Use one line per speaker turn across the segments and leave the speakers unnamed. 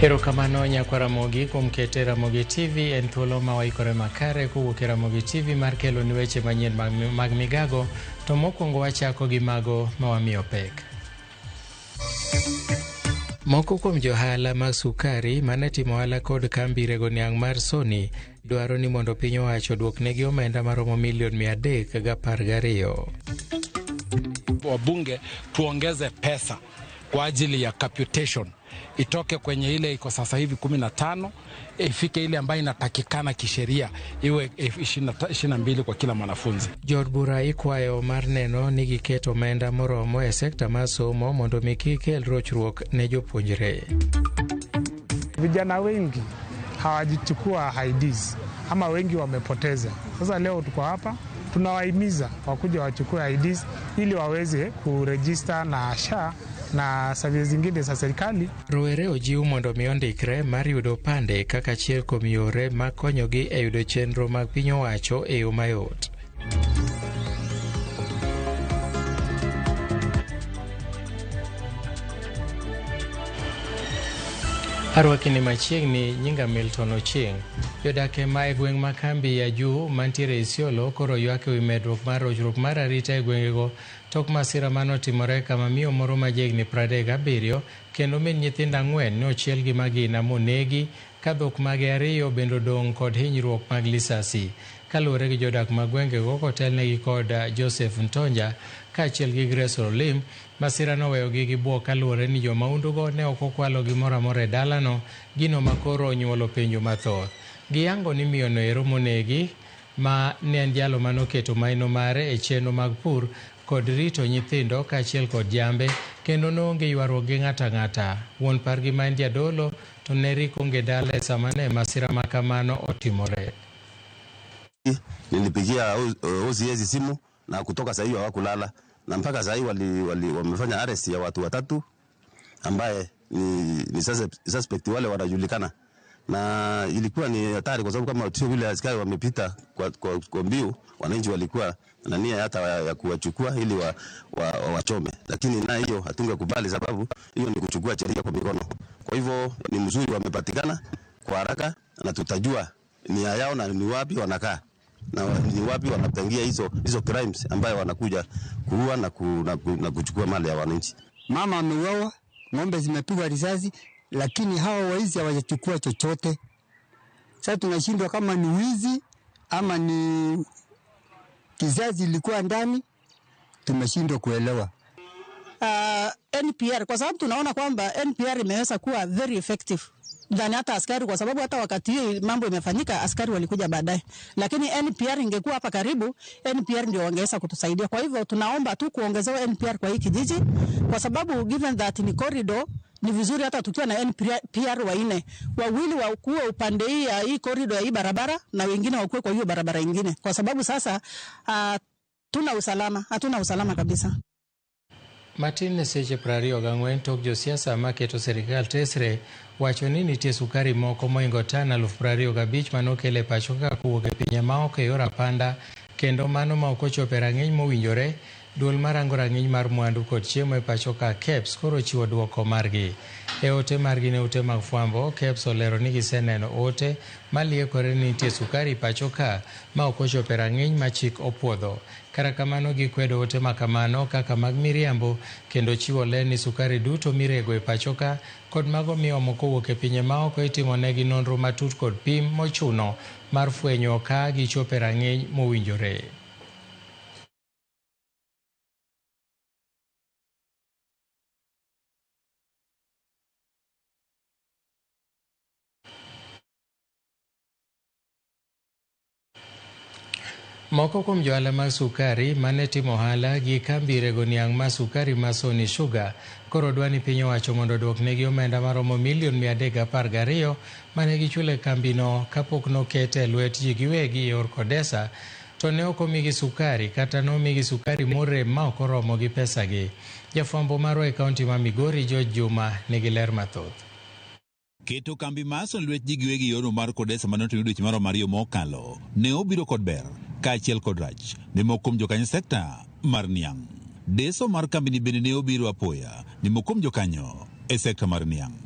Erokamano nyakwa Ramogi kuom kete Ramogi TV en thuolo ma waikore makare kowuok e Ramogi TV mar kelo ni weche manyien mag migago to mokwongo wachako gi mago ma wamiyo pek. Moko kuom johala mag sukari mane timo ohala kod kambi rego niang' mar Sony dwaro ni mondo piny owacho oduoknegi omenda maromo milion 312.
Wabunge tuongeze pesa kwa ajili ya capitation itoke kwenye ile iko sasa hivi 15 ifike ile ambayo inatakikana kisheria iwe 22 kwa kila mwanafunzi.
Jood bura ikwayo mar neno ni giketo omenda moromo e sekta mar somo mondo mi kik kel rochruok ne jopuonjre.
Vijana wengi hawajichukua IDs ama wengi wamepoteza. Sasa leo tuko hapa tunawahimiza wakuja wachukue IDs ili waweze kuregister na SHA na services zingine za serikali.
Rowere ojiw mondo mi ondikre mar yudo opande kaka achiel kuom yore mag konyogi e yudo chenro mag piny owacho e yo mayot. Arwaki ni machiegni nyinga Milton Ochieng. Jodak ma e gweng' ma kambi ya juu mantiere Isiolo koro ywak ewi medruok mar rochruok mar arita e gwengego tok masira manotimore kama miyo moro ma jahigni 37 kendo min nyithindo 4 ne ochiel gi magina monegi ka dhok mage 2 bende odong' kod hinyruok mag lisasi. Kaluwore gi jodak mag gwengego kotelnegi kod Joseph Ntonja kaachiel gi Grace Olim, masira noweyogi gi bwok kaluwore ni jomaundugo ne ok okwalo gimoro amora e dalano, gino ma koro onyuolo penjo mathoth. Giyango ni miyono ero monegi ma ne en jalo manoketo maino mare e chenro mag pur kod rito nyithindo kaachiel kod jambe kendo noonge ywaruok gi ng'ato ang'ata. Wuon pargi ma en jadolo to ne rik onge dala e sama ne masira ma kamano otimore.
Nilipigia OCS simu na kutoka saa hiyo hawakulala na mpaka saa hii wamefanya arrest ya watu watatu ambaye ni suspect wale wanajulikana, na ilikuwa ni hatari kwa sababu kama sio vile askari wamepita kwa mbio, wananchi walikuwa na nia hata ya kuwachukua ili wachome, lakini na hiyo hatungekubali sababu hiyo ni kuchukua sheria kwa mikono. Kwa hivyo ni mzuri wamepatikana kwa haraka na tutajua nia yao na ni wapi wanakaa na ni wapi wanapangia hizo crimes ambayo wanakuja kuua na kuchukua mali ya wananchi.
Mama ameuawa, ng'ombe zimepigwa risasi, lakini hawa waizi hawajachukua chochote. Sasa tunashindwa kama ni wizi ama ni kizazi ilikuwa ndani, tumeshindwa kuelewa.
NPR kwa sababu tunaona kwamba NPR imeweza kuwa very effective than hata askari, kwa sababu hata wakati hiyo mambo imefanyika askari walikuja baadaye, lakini NPR ingekuwa hapa karibu, NPR ndio wangeweza kutusaidia. Kwa hivyo tunaomba tu kuongezewa NPR kwa hii kijiji, kwa sababu given that ni corridor, ni vizuri hata tukiwa na NPR wanne, wawili wakuwe upande hii ya hii corridor ya hii barabara na wengine wakuwe kwa hiyo barabara ingine, kwa sababu sasa tuna usalama, hatuna usalama kabisa.
Matin seche 24 tok josiasa maketo sirikal tesre wacho ni nitie sukari moko moingo tan 25,000 manokel e pacho ka kowuok e pinje maoko e yor apanda kendo mano ma ok ochopo e rang'iny mowinjore. Duol marango rang'iny mar mwandu kod chiemo e pacho ka KEBS koro ochiwo duoko margi. E ote margi ne ute mag fwambo, KEBS olero ni giseneno ote maliekore ni nitie sukari pacho ka ma ok ochopo e rang'iny ma chik opuodho. Kata kamano gikwedo ote makamano kaka mag miriambo kendo chiwo ler ni sukari duto mirego e pacho ka kod mago miomo kowuok e pinje maoko itimo negi nonro matut kod pim mochuno mar fwenyo ka gichopo e rang'iny mowinjore. Moko kuom johala mag sukari mane timo ohala gi kambi rego niang' mar sukari mar Sony Sugar koro dwa ni piny owacho mondo oduoknegi omenda maromo milion 312 mane gichulo e kambino kapok nokete e lwet ji giwegi e yor Kodesa, to ne ok omigi sukari kata nomigi sukari morem ma ok oromo gi pesagi. Jafwambo marwa e kaunti ma Migori George Juma nigi ler mathoth.
Keto kambi mar Sony lwet ji giwegi yorno mar Kodesa mane otim dweche maromo 2 mokalo ne obiro kod ber kaachiel kod rach ne moko kuom jokanyo sekta mar niang'. Deso mar kambini bende ne obiro apoya ne moko kuom jokanyo e sekta mar niang'.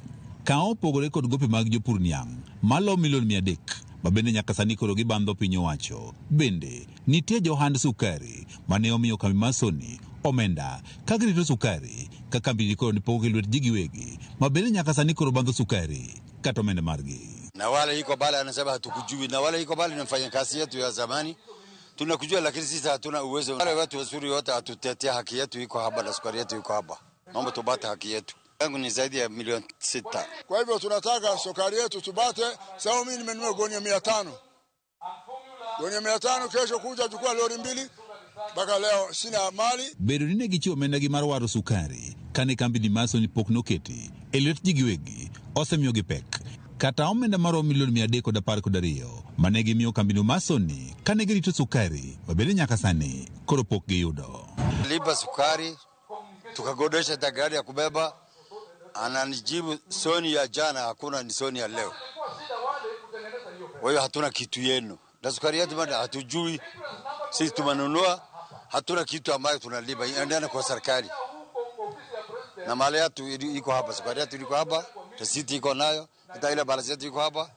Ka opogore kod gope mag jopur niang' malo milion 300 ma bende nyaka sani koro gibandho piny owacho. Bende nitie johand sukari mane omiyo kambi mar Sony omenda ka girito sukari ka kambi koro ni pok e lwet ji giwegi ma bende nyaka sani koro bandho sukari kata omenda margi.
Na wale iko bale anasema hatukujui, na wale iko bale ni mfanyakazi yetu ya zamani tunakujua, lakini sisi hatuna uwezo. Wale watu wazuri wote hatutetea haki yetu iko hapa na sukari yetu iko hapa, naomba tupate haki yetu. Yangu ni zaidi ya milioni 6.
Kwa hivyo tunataka sukari yetu tupate. Sababu mimi nimenunua gunia 500. Gunia 500 kesho kuja chukua lori 2 mpaka leo sina mali.
Bedo ni ne gichiwo omenda gi mar waro sukari kane kambi ni mar Sony pok noketi e lwet ji giwegi osemiyogi pek. Kata omenda maromo milion 312 mane gimiyo kambino mar Sony kane girito sukari ma bende nyaka sani koro pok giyudo.
Lipa sukari tukagodesha gari ya kubeba, ananijibu Sony ya jana hakuna, ni Sony ya leo. Kwa hiyo hatuna kitu yenu. Na sukari yetu bado hatujui, sisi tumenunua, hatuna kitu ambayo tunalipa, endana kwa serikali. Na mali yetu iko hapa, sukari yetu iko hapa, risiti iko nayo, hata ile balance yetu iko hapa.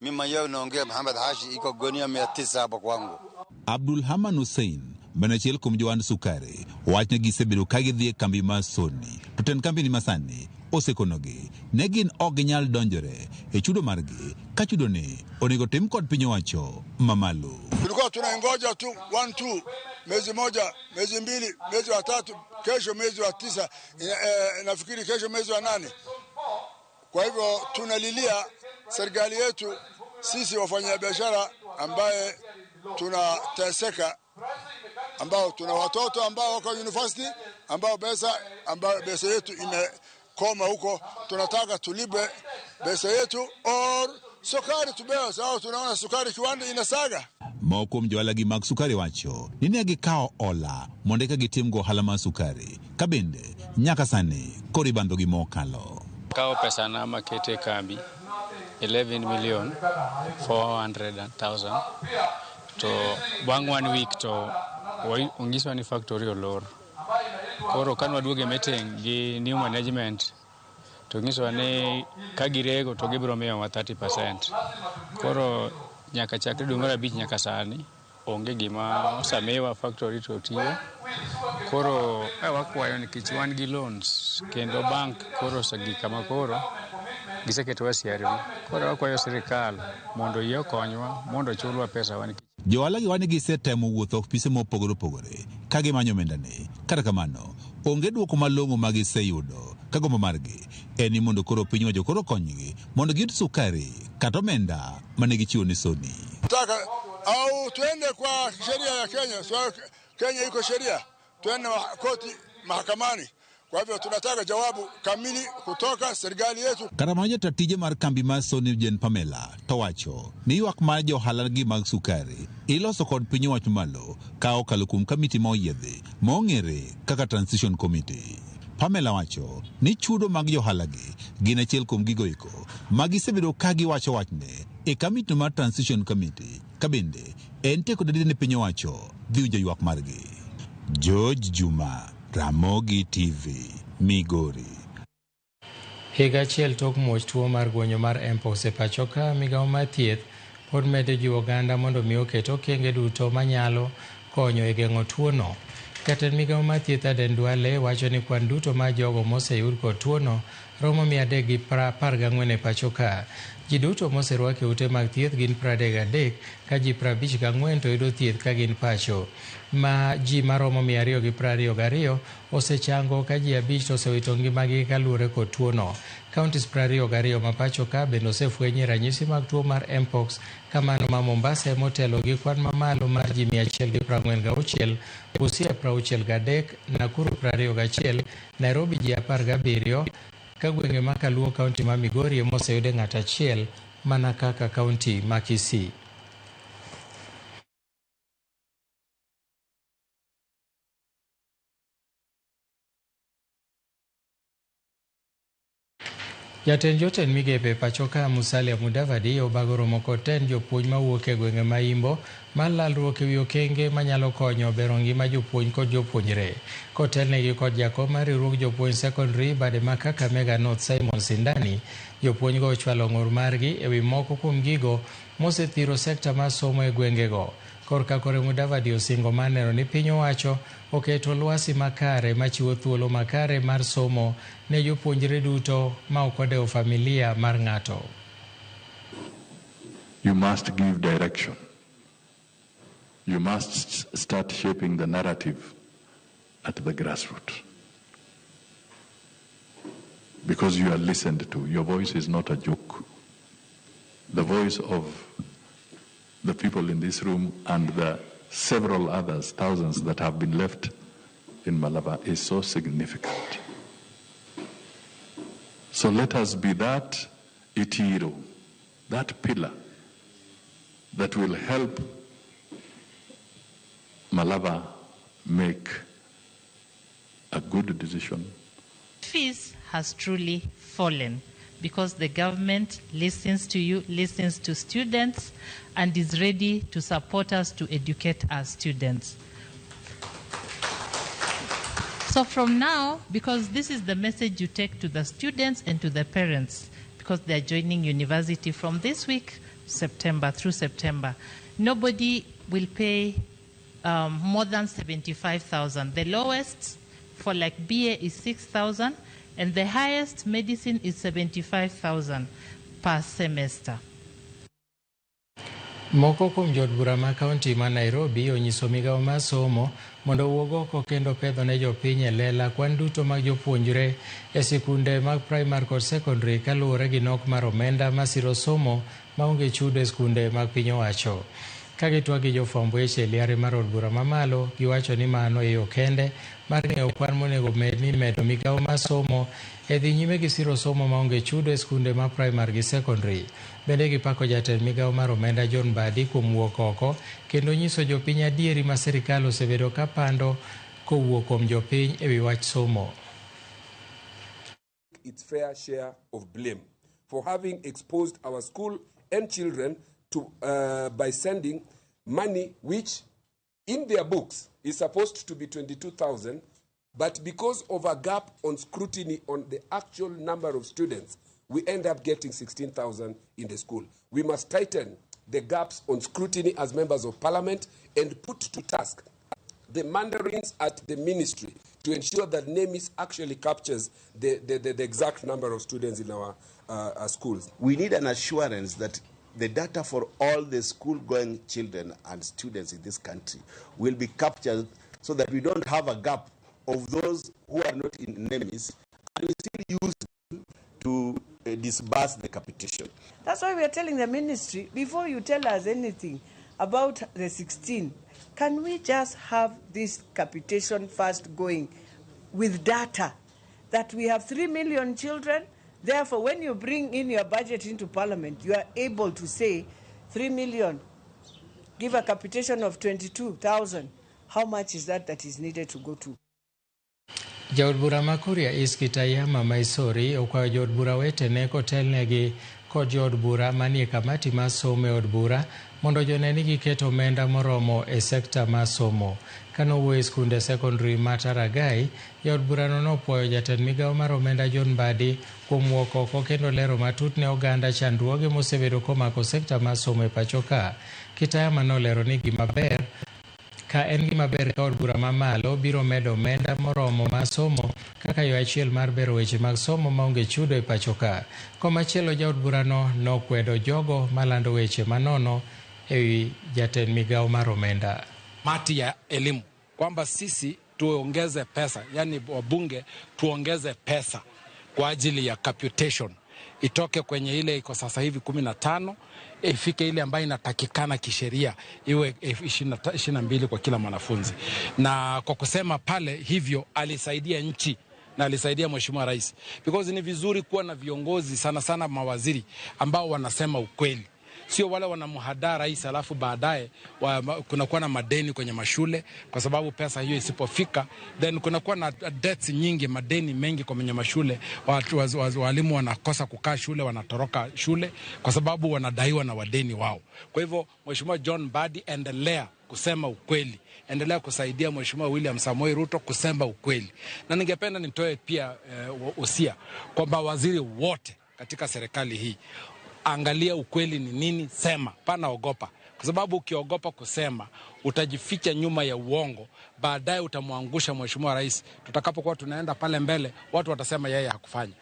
Mimi mwenyewe naongea Muhammad Hashi iko gunia 900 hapa kwangu.
Abdul Haman Hussein mana achiel kuom johand sukari wach ne gisebedo ka gidhi e kambi mar Sony to tend kambi ni masani osekonogi ne gin ok ginyal donjore e chudo margi ka chudo ni onego tim kod piny owacho mamalo.
Tulikuwa tunaingoja tu 1 2 mwezi 1, mwezi 2, mwezi wa 3, kesho mwezi wa 9, nafikiri kesho mwezi wa 8. Kwa hivyo tunalilia serikali yetu, sisi wafanyabiashara ambaye tunateseka, ambao tuna watoto ambao wako university, ambao pesa yetu imekoma huko. Tunataka tulipe pesa yetu or sukari tubewe, sababu tunaona sukari kiwanda inasaga.
Moko kuom johala gi mag sukari wacho ni ne gikawo hola mondo eka gitim go ohala mar sukari ka bende nyaka sani koro ibandho gi mokalo.
Kawo pesa na makete kambi 11,400,000 to bang' 1 week to onyiswa ni factory olor. Koro kan waduogo e meeting gi new management to nyiswa ni ka girego to gibiro miyowa 30%. Koro nyaka chakre dwe mar 5 nyaka sani onge gima osemiwa factory to tiyo. Koro wakwayo nikech wan gi loans kendo bank koro osegik kama koro giseketowa CRB. Koro wakwayo sirikal mondo oyie okonywa mondo ochulwa pesa wan.
Johala gi wan gisetemo wuotho ofise mopogore opogore ka gimanyo omenda ni. Kata kamano onge duoko malong'o ma giseyudo ka gombo margi en ni mondo koro piny owacho koro konygi mondo giyud sukari kata omenda mane gichiwo ne Sony.
Taka au tuende kwa sheria ya Kenya, so Kenya iko sheria, tuende koti mahakamani. Kwa hivyo tunataka jawabu kamili kutoka serikali yetu.
Kata mana jata tije mar kambi mar Sony Jane Pamela to wacho ni ywak mar johala gi mag sukari iloso kod piny owacho malo ka okalo kuom kamiti ma oyiedhi ma ong'ere kaka Transition Committee. Pamela wacho ni chudo mag johala gi gin achiel kuom gigo eko ma gisebedo ka giwacho wachne e kamiti mar Transition Committee ka bende en teko dadide ne piny owacho dhi winjo ywak margi. George Juma, Ramogi TV, Migori.
Higa achiel tok muoch tuo mar gwonyo mar Mpox e pacho ka, migawo mar thieth pod medo jiwo oganda mondo mi oket okenge duto manyalo konyo e geng'o tuono. Jatend migawo mar thieth Aden Duale wacho ni kwan duto mar jogo moseyud kod tuono romo 314 e pacho ka. Ji duto moserwak e ute mag thieth gin 33 ka ji 54 to yudo thieth ka gin pacho. Ma ji maromo 222 osechango ka ji 5 to osewito ngimagi kaluwore kod tuono. Counties 22 ma pacho ka bende osefwenye ranyisi mag tuo mar Mpox, kamano ma Mombasa emotelo gi kwan mamalo mar ji 146, Busia 63, Nakuru 21, Nairobi ji 17, ka gwenge ma Kaluo kaunti ma Migori emoseyude ng'ato achiel mana kaka kaunti ma Kisii. Jatend jotend migepe pacho ka Musalia Mudavadi obago romo kod tend jopuonj mawuok e gwenge ma Imbo mar lalruok ewi okenge manyalo konyo bero ngima jopuonj kod jopuonjre. Kotelnegi kod jakom mar riwruog jopuonj sekondari bade ma Kakamega North Simon Sindani, jopuonj go ochwalo ng'ur margi ewi moko kuom gigo mosethiro sekta mar somo e gwengego. Korka kore Mudavadi osingo mar neno ni piny owacho oketo lwasi makare machiwo thuolo makare mar somo ne jopuonjre duto ma ok odewo familia mar ng'ato.
You must give direction. You must start shaping the narrative at the grassroots. Because you are listened to. Your voice is not a joke. The voice of the people in this room and the several others, thousands that have been left in Malava is so significant. So let us be that itiro, that pillar that will help Malava make a good decision.
Fees has truly fallen because the government listens to you, listens to students, and is ready to support us to educate our students. So from now, because this is the message you take to the students and to the parents, because they are joining university from this week, September through September, nobody will pay more than 75,000. The lowest for like BA is 6,000, and the highest medicine is 75,000 per semester.
Moko kuom jood bura ma kaunti ma Nairobi onyiso migawo mar somo mondo owuog oko kendo pedho ne jopiny e lela kwan duto mag jopuonjre e sikunde mag primary kod secondary kaluwore gi nok mar omenda masiro somo maonge chudo e skunde mag piny owacho. Ka gitwak gi jofwamb weche e liare mar od bura mamalo, giwacho ni mano e yo kende mar ng'eyo kwan monego bed ni imedo migawo mar somo e dhi nyime gi siro somo maonge chudo e skunde mag primary gi secondary. Bende gipako jatend migawo mar omenda John Mbadi kuom wuok oko kendo nyiso jopiny adieri ma sirikal osebedo ka pando kowuok kuom jopiny ewi wach somo.
Its fair share of blame for having exposed our school and children to by sending money which in their books is supposed to be 22,000, but because of a gap on scrutiny on the actual number of students, we end up getting 16,000 in the school. We must tighten the gaps on scrutiny as members of parliament and put to task the mandarins at the ministry to ensure that NEMIS actually captures the exact number of students in our schools.
We need an assurance that the data for all the school-going children and students in this country will be captured so that we don't have a gap of those who are not in NEMIS and we still use them to disburse the capitation.
That's why we are telling the ministry, before you tell us anything about the 16, can we just have this capitation first going with data that we have 3 million children? Therefore, when you bring in your budget into parliament, you are able to say 3 million, give a capitation of 22,000. How much is that that is needed to go to?
Jaod bura ma Kuria East Kitayama Maisori okwayo jood bura wetene kotelnegi kod jood bura manie kamati mar somo e od bura mondo jone ni giketo omenda moromo e sekta mar somo. Kanowuoyo e skunde sekondari ma Taragai, jaod burano nopuoyo jatend migawo mar omenda John Mbadi kuom wuok oko kendo lero matut ne oganda chandruoge mosebedo komako sekta mar somo e pacho ka. Kitayama nolero ni gima ber ka en gima ber ka od bura mamalo biro medo omenda moromo mar somo kaka yo achiel mar bero weche mag somo maonge chudo e pacho ka. Komachielo jaod burano nokwedo jogo malando weche manono ewi jatend migawo mar omenda.
Mati ya elimu kwamba sisi tuongeze pesa, yani wabunge tuongeze pesa kwa ajili ya capitation itoke kwenye ile iko sasa hivi 15 ifike ile ambayo inatakikana kisheria iwe 22 kwa kila mwanafunzi. Na kwa kusema pale hivyo alisaidia nchi na alisaidia Mheshimiwa Rais, because ni vizuri kuwa na viongozi sana sana mawaziri ambao wanasema ukweli. sio wale wanamhadaa rais alafu baadaye kunakuwa na madeni kwenye mashule, kwa sababu pesa hiyo isipofika then kunakuwa na debts nyingi, madeni mengi kwenye mashule. Watu, walimu wanakosa kukaa shule, wanatoroka shule kwa sababu wanadaiwa na wadeni wao. Kwa hivyo Mheshimiwa John Mbadi, endelea kusema ukweli, endelea kusaidia Mheshimiwa William Samoei Ruto kusema ukweli. Na ningependa nitoe pia usia kwamba waziri wote katika serikali hii, angalia ukweli ni nini, sema, pana ogopa, kwa sababu ukiogopa kusema utajificha nyuma ya uongo, baadaye utamwangusha Mheshimiwa Rais. Tutakapokuwa tunaenda pale mbele, watu watasema yeye hakufanya.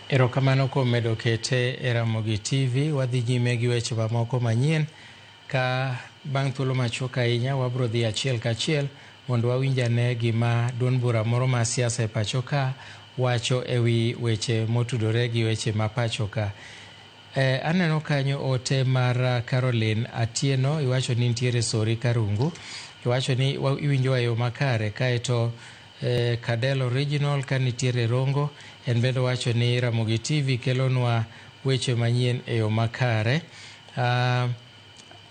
Erokamano kuom medo kete e Ramogi TV. Wadhi nyime gi weche mamoko manyien ka bang' thuolo machuok ahinya wabro dhi achiel kachiel mondo wawinj ane gima duond bura moro mar siasa e pacho ka wacho ewi weche motudore gi weche ma pacho ka. Aneno kanyo ote mar Caroline Atieno, iwacho ni nitiere Sori Karungu, iwacho ni iwinjowa e yo makare. Kaeto Kadel Original ka nitiere Rongo, en bende wacho ni Ramogi TV kelonwa weche manyien e yo makare.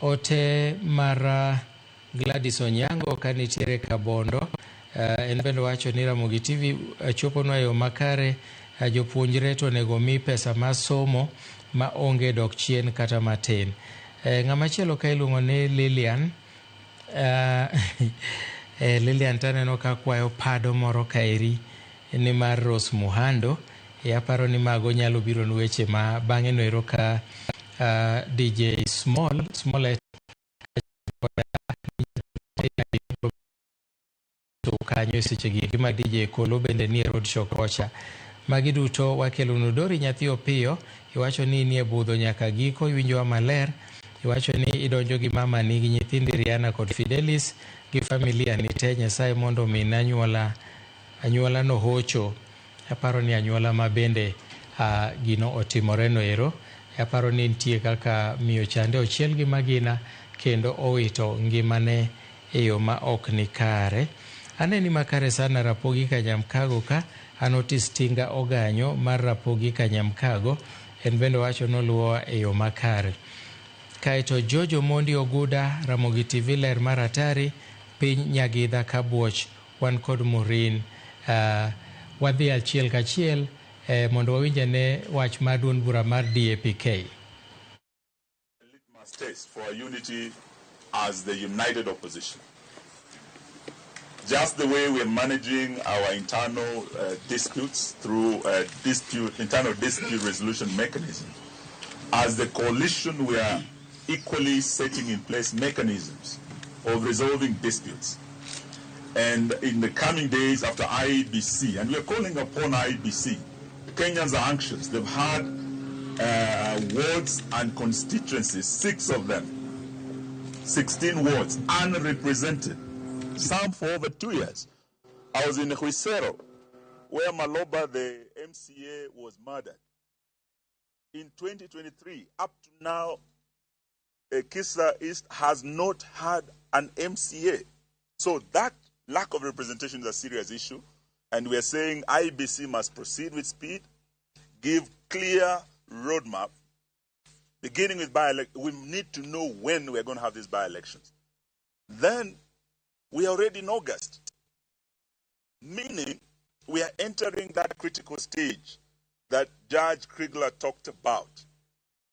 Ote mar Gladys Onyango ka nitiere Kabondo, en bende wacho ni Ramogi TV choponwa e yo makare. Jopuonjre to onego mi pesa mar somo ma onge dok chien kata matin. Ng'ama chielo ka iluongo ni Lilian, Lilian taneno ka kwayo pado moro kaeri ni mar Rose Muhando. Aparo ni mago nyalo biro ni weche ma bang'e no ero ka DJ Small Smollett kanyo e seche gi ma DJ Kolo bende nie road show kocha. Magi duto wakelonu. Dori nyathi Opiyo, iwacho ni nie budho nyaka giko, iwinjowa maler. Iwacho ni idonjo gi mama ni gi nyithindi Rihanna kod Fidelis gi familia ni te. Nyasaye mondo omi anyuola no hocho. Aparo ni anyuola ma bende gino otimore no ero. Aparo ni nitie kaka miyo chande ochiel gi magina kendo owito ngimane e yo ma ok ni kare. Aneni makare sana Rapogi Kanyamkago ka Anotis Tinga Oganyo mar Rapogi Kanyamkago, en bende wacho noluwowa e yo makare. Kaeto Jojo Mondi Oguda, Ramogi TV ler mar atari, piny Nyagidha Kabuoch, wan kod Maureen. Wadhi achiel kachiel mondo wawinj ane wach mar duond bura mar DAPK.
Litmus test for unity as the united opposition. Just the way we're managing our internal disputes through internal dispute resolution mechanism, as the coalition we are equally setting in place mechanisms of resolving disputes. And in the coming days after IEBC, and we are calling upon IEBC, Kenyans are anxious. They've had wards and constituencies, 6 of them, 16 wards, unrepresented, some for over 2 years. I was in Huisero, where Maloba, the MCA, was murdered. In 2023, up to now, Kisa East has not had an MCA. So that lack of representation is a serious issue. And we are saying IEBC must proceed with speed, give clear roadmap, beginning with by-election. We need to know when we are going to have these by-elections. Then we are already in August, meaning we are entering that critical stage that Judge Kriegler talked about.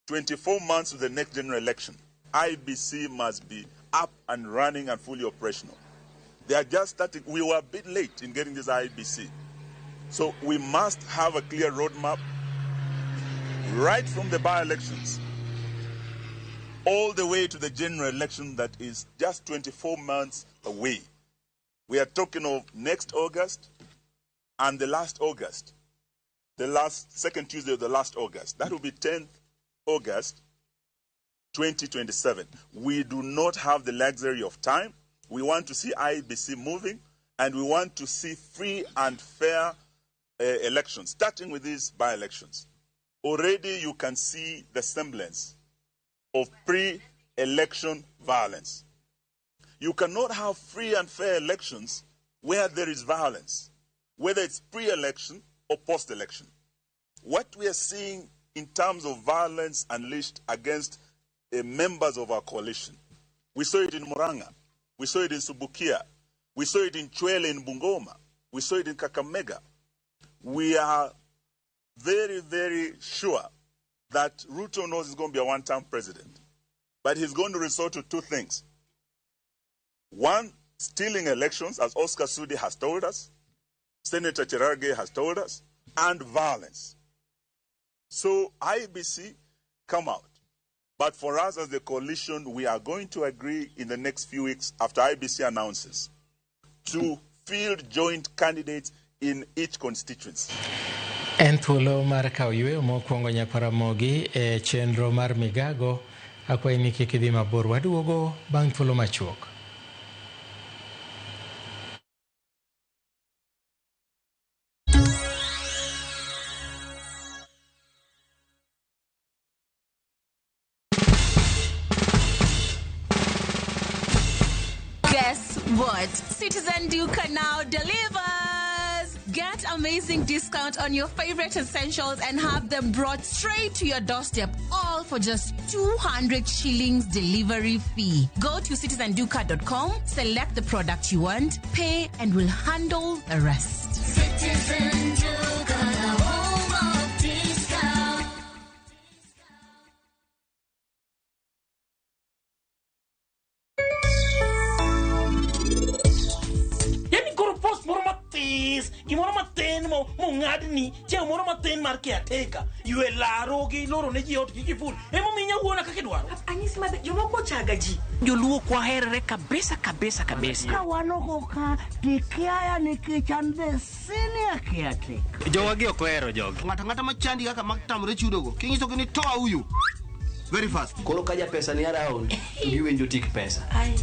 24 months to the next general election. IEBC must be up and running and fully operational. They are just starting. We were a bit late in getting this IEBC. So we must have a clear roadmap right from the by-elections all the way to the general election that is just 24 months away. We are talking of next August and the last August, the last second Tuesday of the last August. That will be 10th August 2027. We do not have the luxury of time. We want to see IEBC moving, and we want to see free and fair elections, starting with these by-elections. Already you can see the semblance of pre-election violence. You cannot have free and fair elections where there is violence, whether it's pre-election or post-election. What we are seeing in terms of violence unleashed against members of our coalition, we saw it in Murang'a, we saw it in Subukia, we saw it in Chwele in Bungoma, we saw it in Kakamega. We are very, very sure that Ruto knows he's going to be a one-term president, but he's going to resort to two things. One, stealing elections, as Oscar Sudi has told us, Senator Cherargei has told us, and violence. So IEBC, come out. But for us as the coalition, we are going to agree in the next few weeks after IEBC announces to field joint candidates in each constituency.
En thuolo mar kawo yweyo mokwongo Nyakwaramogi e chenro mar migago. Akwayi ni kik idhi mabor, waduogo bang' thuolo machuok.
Guess what? Citizen Duka now delivers! Get amazing discount on your favorite essentials and have them brought straight to your doorstep, all for just 200 shillings delivery fee. Go to citizenduka.com, select the product you want, pay, and we'll handle the rest.
Citizen Duka, the home of discount.
Yani koro post moro matis, gimoro matin mo mong'adni, chieng' moro matin mar caretaker, ywe laro gi loro ne ji ot gi kiful. Emomiyo inya wuona kaka idwaro.
Anyisi maber, jomoko ochaga ji.
Joluo ok waherre kabisa kabisa kabisa.
Ka wan oko ka, tikiaya nikech an the senior caretaker.
Jowagi ok ohero jogi.
Ng'ato ang'ata machandi kaka matamre chudogo, kinyisogi ni toa huyu very fast.
Koro ka ja pesa ni around, to giwinjo tik pesa.
Ai.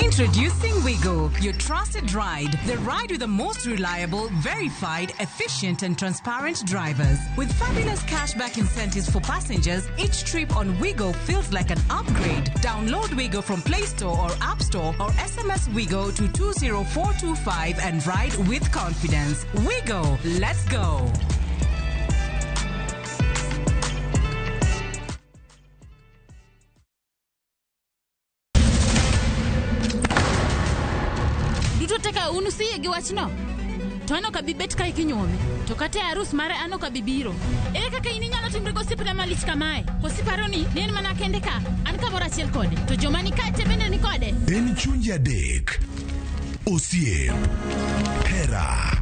Introducing Wigo, your trusted ride. The ride with the most reliable, verified, efficient, and transparent drivers. With fabulous cashback incentives for passengers, each trip on Wigo feels like an upgrade. Download Wigo from Play Store or App Store or SMS Wigo to 20425 and ride with confidence. Wigo, let's go.
Duto te ka un usiyie gi wachno? To an ok abi bet kae kinyuome. To kata e arus mare an ok abi biro. Ere kaka in inyalo timri gosiepna malich kamae? Koso iparo ni en mana kende ka? An kamoro achiel kode. To joma ni kae te bende ni kode.
En chunje adek, osiep, hera,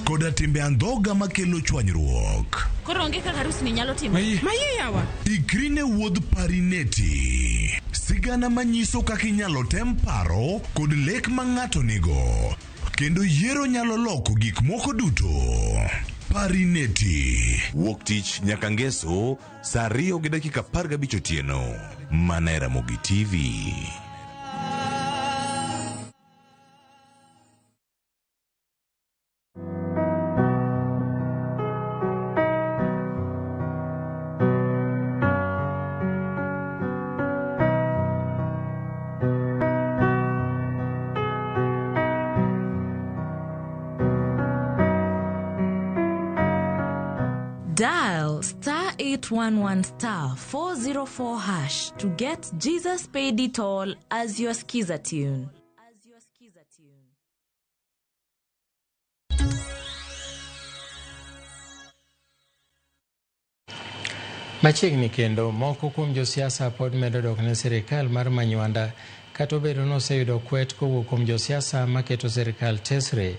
koda timbe andhoga makelo chwanyruok.
Koro onge kaka arus ni nyalo timore.
Maye yawa. Ikri ne wuodh Parineti. Sigana manyiso kaka inyalo tem paro kod lek ma ng'ato nigo. Kendo yiero nyalo loko gik moko duto. Parineti.
Wuok tich nyaka ngeso saa 2:15 otieno. Mana e Ramogi TV.
Dial star 811 star 404 hash to get Jesus Paid It All as your skiza tune.
Machiegni kendo moko kuom josiasa pod medo dok ne sirikal mar Manywanda kata obedo ni oseyudo kwet kowuok kuom josiasa maketo sirikal tesre.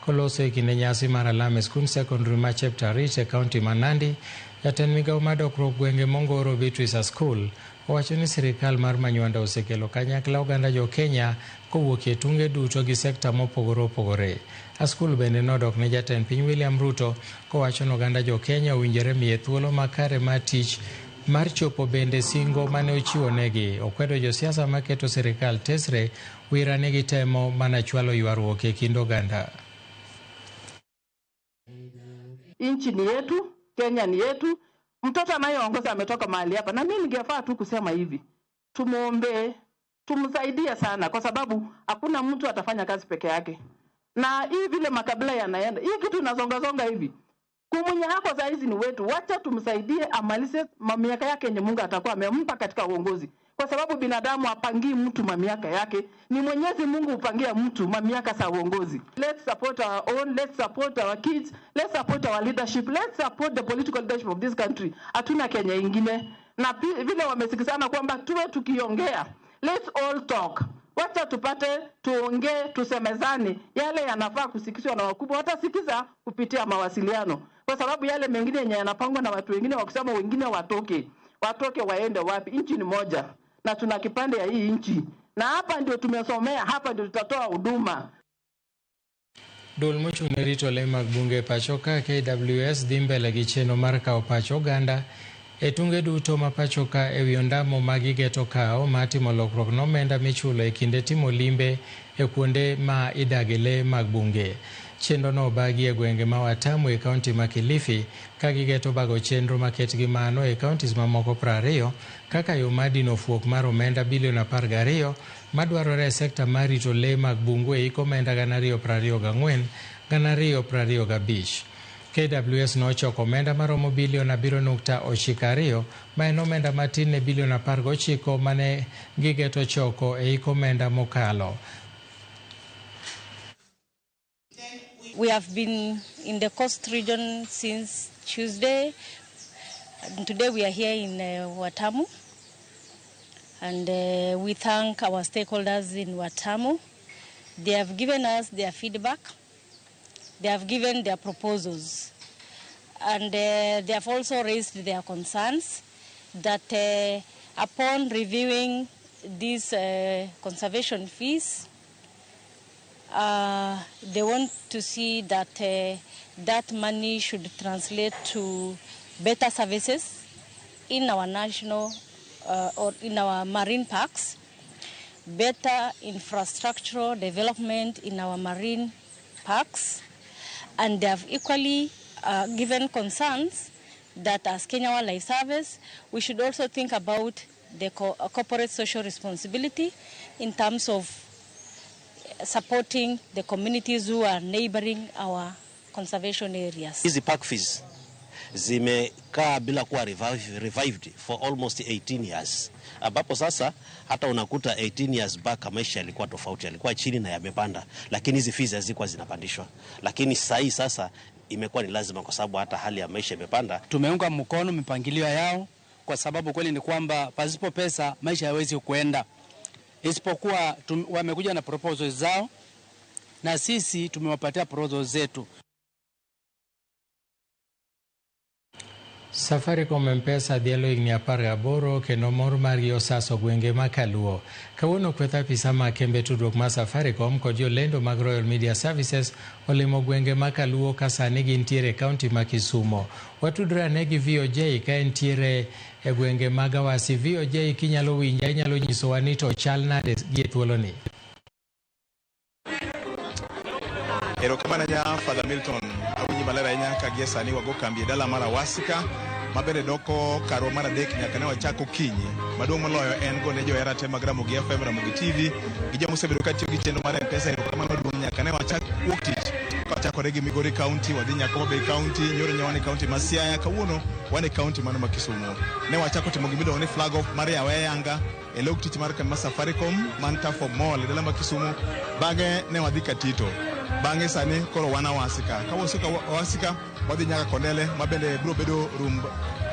Koloso e kinde nyasi mar alam e skund sekondari ma Cheptarit e kaunti ma Nandi, jatend migawo mar dongruok gwenge Mongoro Beatrice Askul owacho ni sirikal mar Manywanda osekelo kanyakla oganda jo Kenya kowuok e tunge duto gi sekta mopogore opogore. Askul bende nodok ne jatend piny William Ruto kowacho ni oganda jo Kenya owinjore miye thuolo makare mar tich mar chopo bende singo mane ochiwo negi. Okwedo josiasa maketo sirikal tesre wira ni gitemo mana chwalo ywaruok e kind oganda.
Nchi ni yetu, Kenya ni yetu,
Mtoto anayeongoza ametoka mahali hapa, na mimi ningefaa tu kusema hivi, tumuombe, tumsaidie sana, kwa sababu hakuna mtu atafanya kazi peke yake. Na hii vile makabila yanaenda, hii kitu inazongazonga hivi, kumwenye hako saa hizi ni wetu, wacha tumsaidie amalize miaka yake yenye Mungu atakuwa amempa katika uongozi, kwa sababu binadamu hapangii mtu mamiaka yake, ni Mwenyezi Mungu hupangia mtu mamiaka za uongozi. Let's support our own, let's support our kids, let's support our leadership, let's support the political leadership of this country. Hatuna Kenya ingine, na vile wamesikizana kwamba tuwe tukiongea, let's all talk. Wacha tupate, tuongee, tusemezane yale yanafaa kusikizwa na wakubwa, watasikiza kupitia mawasiliano, kwa sababu yale mengine yenye yanapangwa na watu wengine wakusema wengine watoke waende wapi? Nchi ni moja na tuna kipande ya hii nchi, na hapa ndio tumesomea, hapa ndio tutatoa huduma.
Duol mochung' ne rito le mag bunge pacho ka KWS dhi mbele gi chenro mar kawo pach oganda e tunge duto ma pacho ka ewi ondamo ma gigeto kawo mar timo lokruok ne omenda michulo e kinde timo limbe e kuonde ma idage le mag bunge. Chenro no obagi e gwenge ma Watamu e kaunti ma Kilifi ka gigeto bago chenro maket gi mano e kauntis mamoko 20 kaka yo mar dino fuok mar omenda bilion 12 madwarore e sekta mar rito le mag bungu e hik omenda 2024 2025. KWS nochoko omenda maromo bilion 7.92 ma en omenda matin ne bilion 19 mane gigeto choko e hik omenda mokalo.
We have been in the coast region since Tuesday. And today we are here in Watamu, and we thank our stakeholders in Watamu. They have given us their feedback, they have given their proposals, and they have also raised their concerns that upon reviewing these conservation fees, they want to see that that money should translate to better services in our national or in our marine parks, better infrastructural development in our marine parks, and they have equally given concerns that as Kenya Wildlife Service, we should also think about the corporate social responsibility in terms of supporting the communities who are neighboring our conservation areas.
Hizi park fees zimekaa bila kuwa revived for almost 18 years, ambapo sasa hata unakuta 18 years back maisha yalikuwa tofauti, yalikuwa chini na yamepanda, lakini hizi fees hazikuwa zinapandishwa. Lakini sasa sasa imekuwa ni lazima kwa sababu hata hali ya maisha imepanda.
Tumeunga mkono mipangilio yao kwa sababu kweli ni kwamba pasipo pesa maisha hayawezi kuenda. Isipokuwa wamekuja na proposals zao na sisi tumewapatia proposals zetu.
Safaricom M-Pesa dhialo higni 18 kendo mor margi osaso gwenge ma Kaluo. Kawuono kweth apisa mag kembe tudruok mar Safaricom kod jolendo mag Royal Media Services olimo gwenge ma Kaluo ka sani gintiere e kaunti ma Kisumo. Watudre ane gi VOJ ka entiere e gwenge mag Awasi. VOJ, kinyalo winja, inyalo nyisowa ni to chal nade gi e thuoloni?
Erokamano ahinya Father Milton, awinji maler ahinya ka gie sani wago kambi e dala mar Awasika mabende doko karwa mar adek nyaka ne wachak okinyi. Maduong' moloyo en gone johera te mag Ramogi FM, Ramogi TV gi joma osebedo katiyo gi chenro mar M-Pesa. Erokamano maduong' nyaka ne wachak wuok tich kachakore gi Migori County, wadhi nyaka Homa Bay County, nyoro nyo wan e county ma Siaya, kawuono wan e county mano ma Kisumu. Ne wachako timo gimiluongo ni flag off mar yawe ayanga e log tich mar kambi mar Safaricom man Tafo Mall e dala ma Kisumu. Bang'e ne wadhi Katito. Bang'e sani koro wan Awasika. Ka waseka Awasika wadhi nyaka Kondele ma bende biro bedo rumb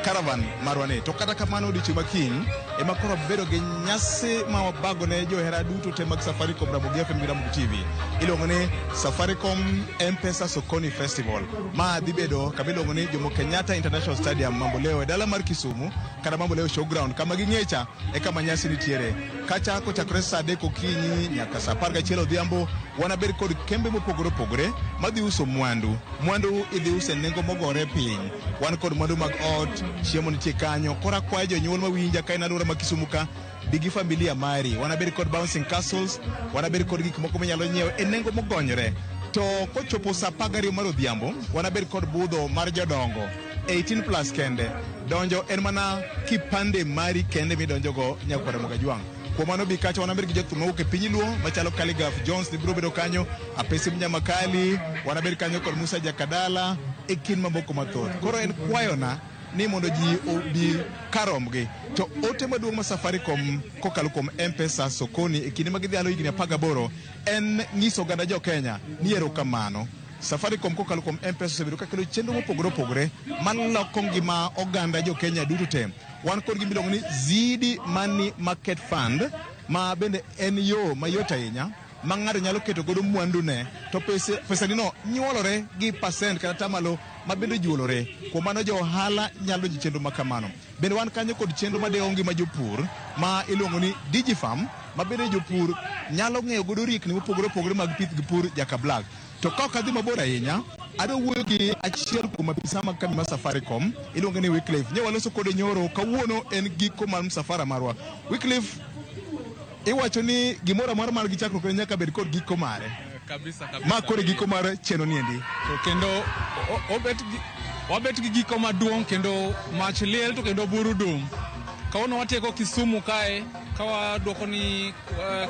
caravan marwa ni. To kata kamano odiochieng' ma kiny ema koro bedo gi nyasi ma wabago ne johera duto te mag Safaricom, Ramogi FM gi Ramogi TV. Iluongo ni Safaricom M-Pesa Sokoni Festival. Ma dhi bedo kama iluongo ni Jomo Kenyatta International Stadium Mamboleo e dala mar Kisumu kata Mamboleo Showground kama ging'echa e kama nyasi nitiere. Kacha kochakore saa 3 okinyi nyaka saa 11 odhiambo wanabed kod kembe mopogore opogore madhi uso mwandu. Mwandu idhi uso e nengo mogore piny. Wan kod mwandu mag ot, chiemo nitie kanyo. Koro akwayo jonyuol mawinja ka en alwora ma Kisumu ka, bi gi familia mari. Wanabed kod bouncing castles, wanabed kod gik moko minyalo nyiewo e nengo mogonyore. To kochopo saa 12 mar odhiambo, wanabed kod budho mar jodongo. 18 plus kende. Donjo en mana kipande mari kende midonjogo nyakwar Ramogi Ajwang'. Kuom mano bi kacha wanabed gi jothum mawuok e piny Luo machalo Khaligraph Jones biro bedo kanyo, Apesi Mnyamakali, wanabed kanyo kod Musa Jakadala e kind mamoko mathoth. Koro en kwayona ni mondo ji obi karomgi. To ote maduong' ma Safaricom kokalo kuom M-Pesa sokoni e kinde ma gidhialo higni 18 en nyiso oganda jo Kenya ni erokamano. Safaricom kokalo kuom M-Pesa osebedo kakelo chenro mopogore opogore maloko ngima oganda jo Kenya duto te. Wan kod gima iluongo ni Ziidi Money Market Fund ma bende en yo mayot ahinya ma ng'ato nyalo keto godo mwandune to pesanino nyuolore gi pasent kata tamalo ma bende juolore. Kuom mano jo ohala nyalo donjo e chenro ma kamano. Bende wan kanyo kod chenro madewo ngima jopur ma iluongo ni Digifarm ma bende jopur nyalo ng'eyo godo riekni mopogore opogore mag pith gi pur Jaka Black. To ka ok adhi mabor ahinya, adwa wuoyo gi achiel kuom apisa mag kambi mar Safaricom, iluonge ni Wycliffe. Nyo waloso kode nyoro, kawuono en giko mar msafara marwa. Wycliffe, iwacho ni gimoro amora mar gi chakruok nyaka bed kod giko mare.
Kabisa, kabisa.
Ma koro e giko mar chenro ni endi.
To kendo wabet gi giko maduong' kendo mach liel to kendo buru dum. Kawuono watieko Kisumu kae, ka waduoko ni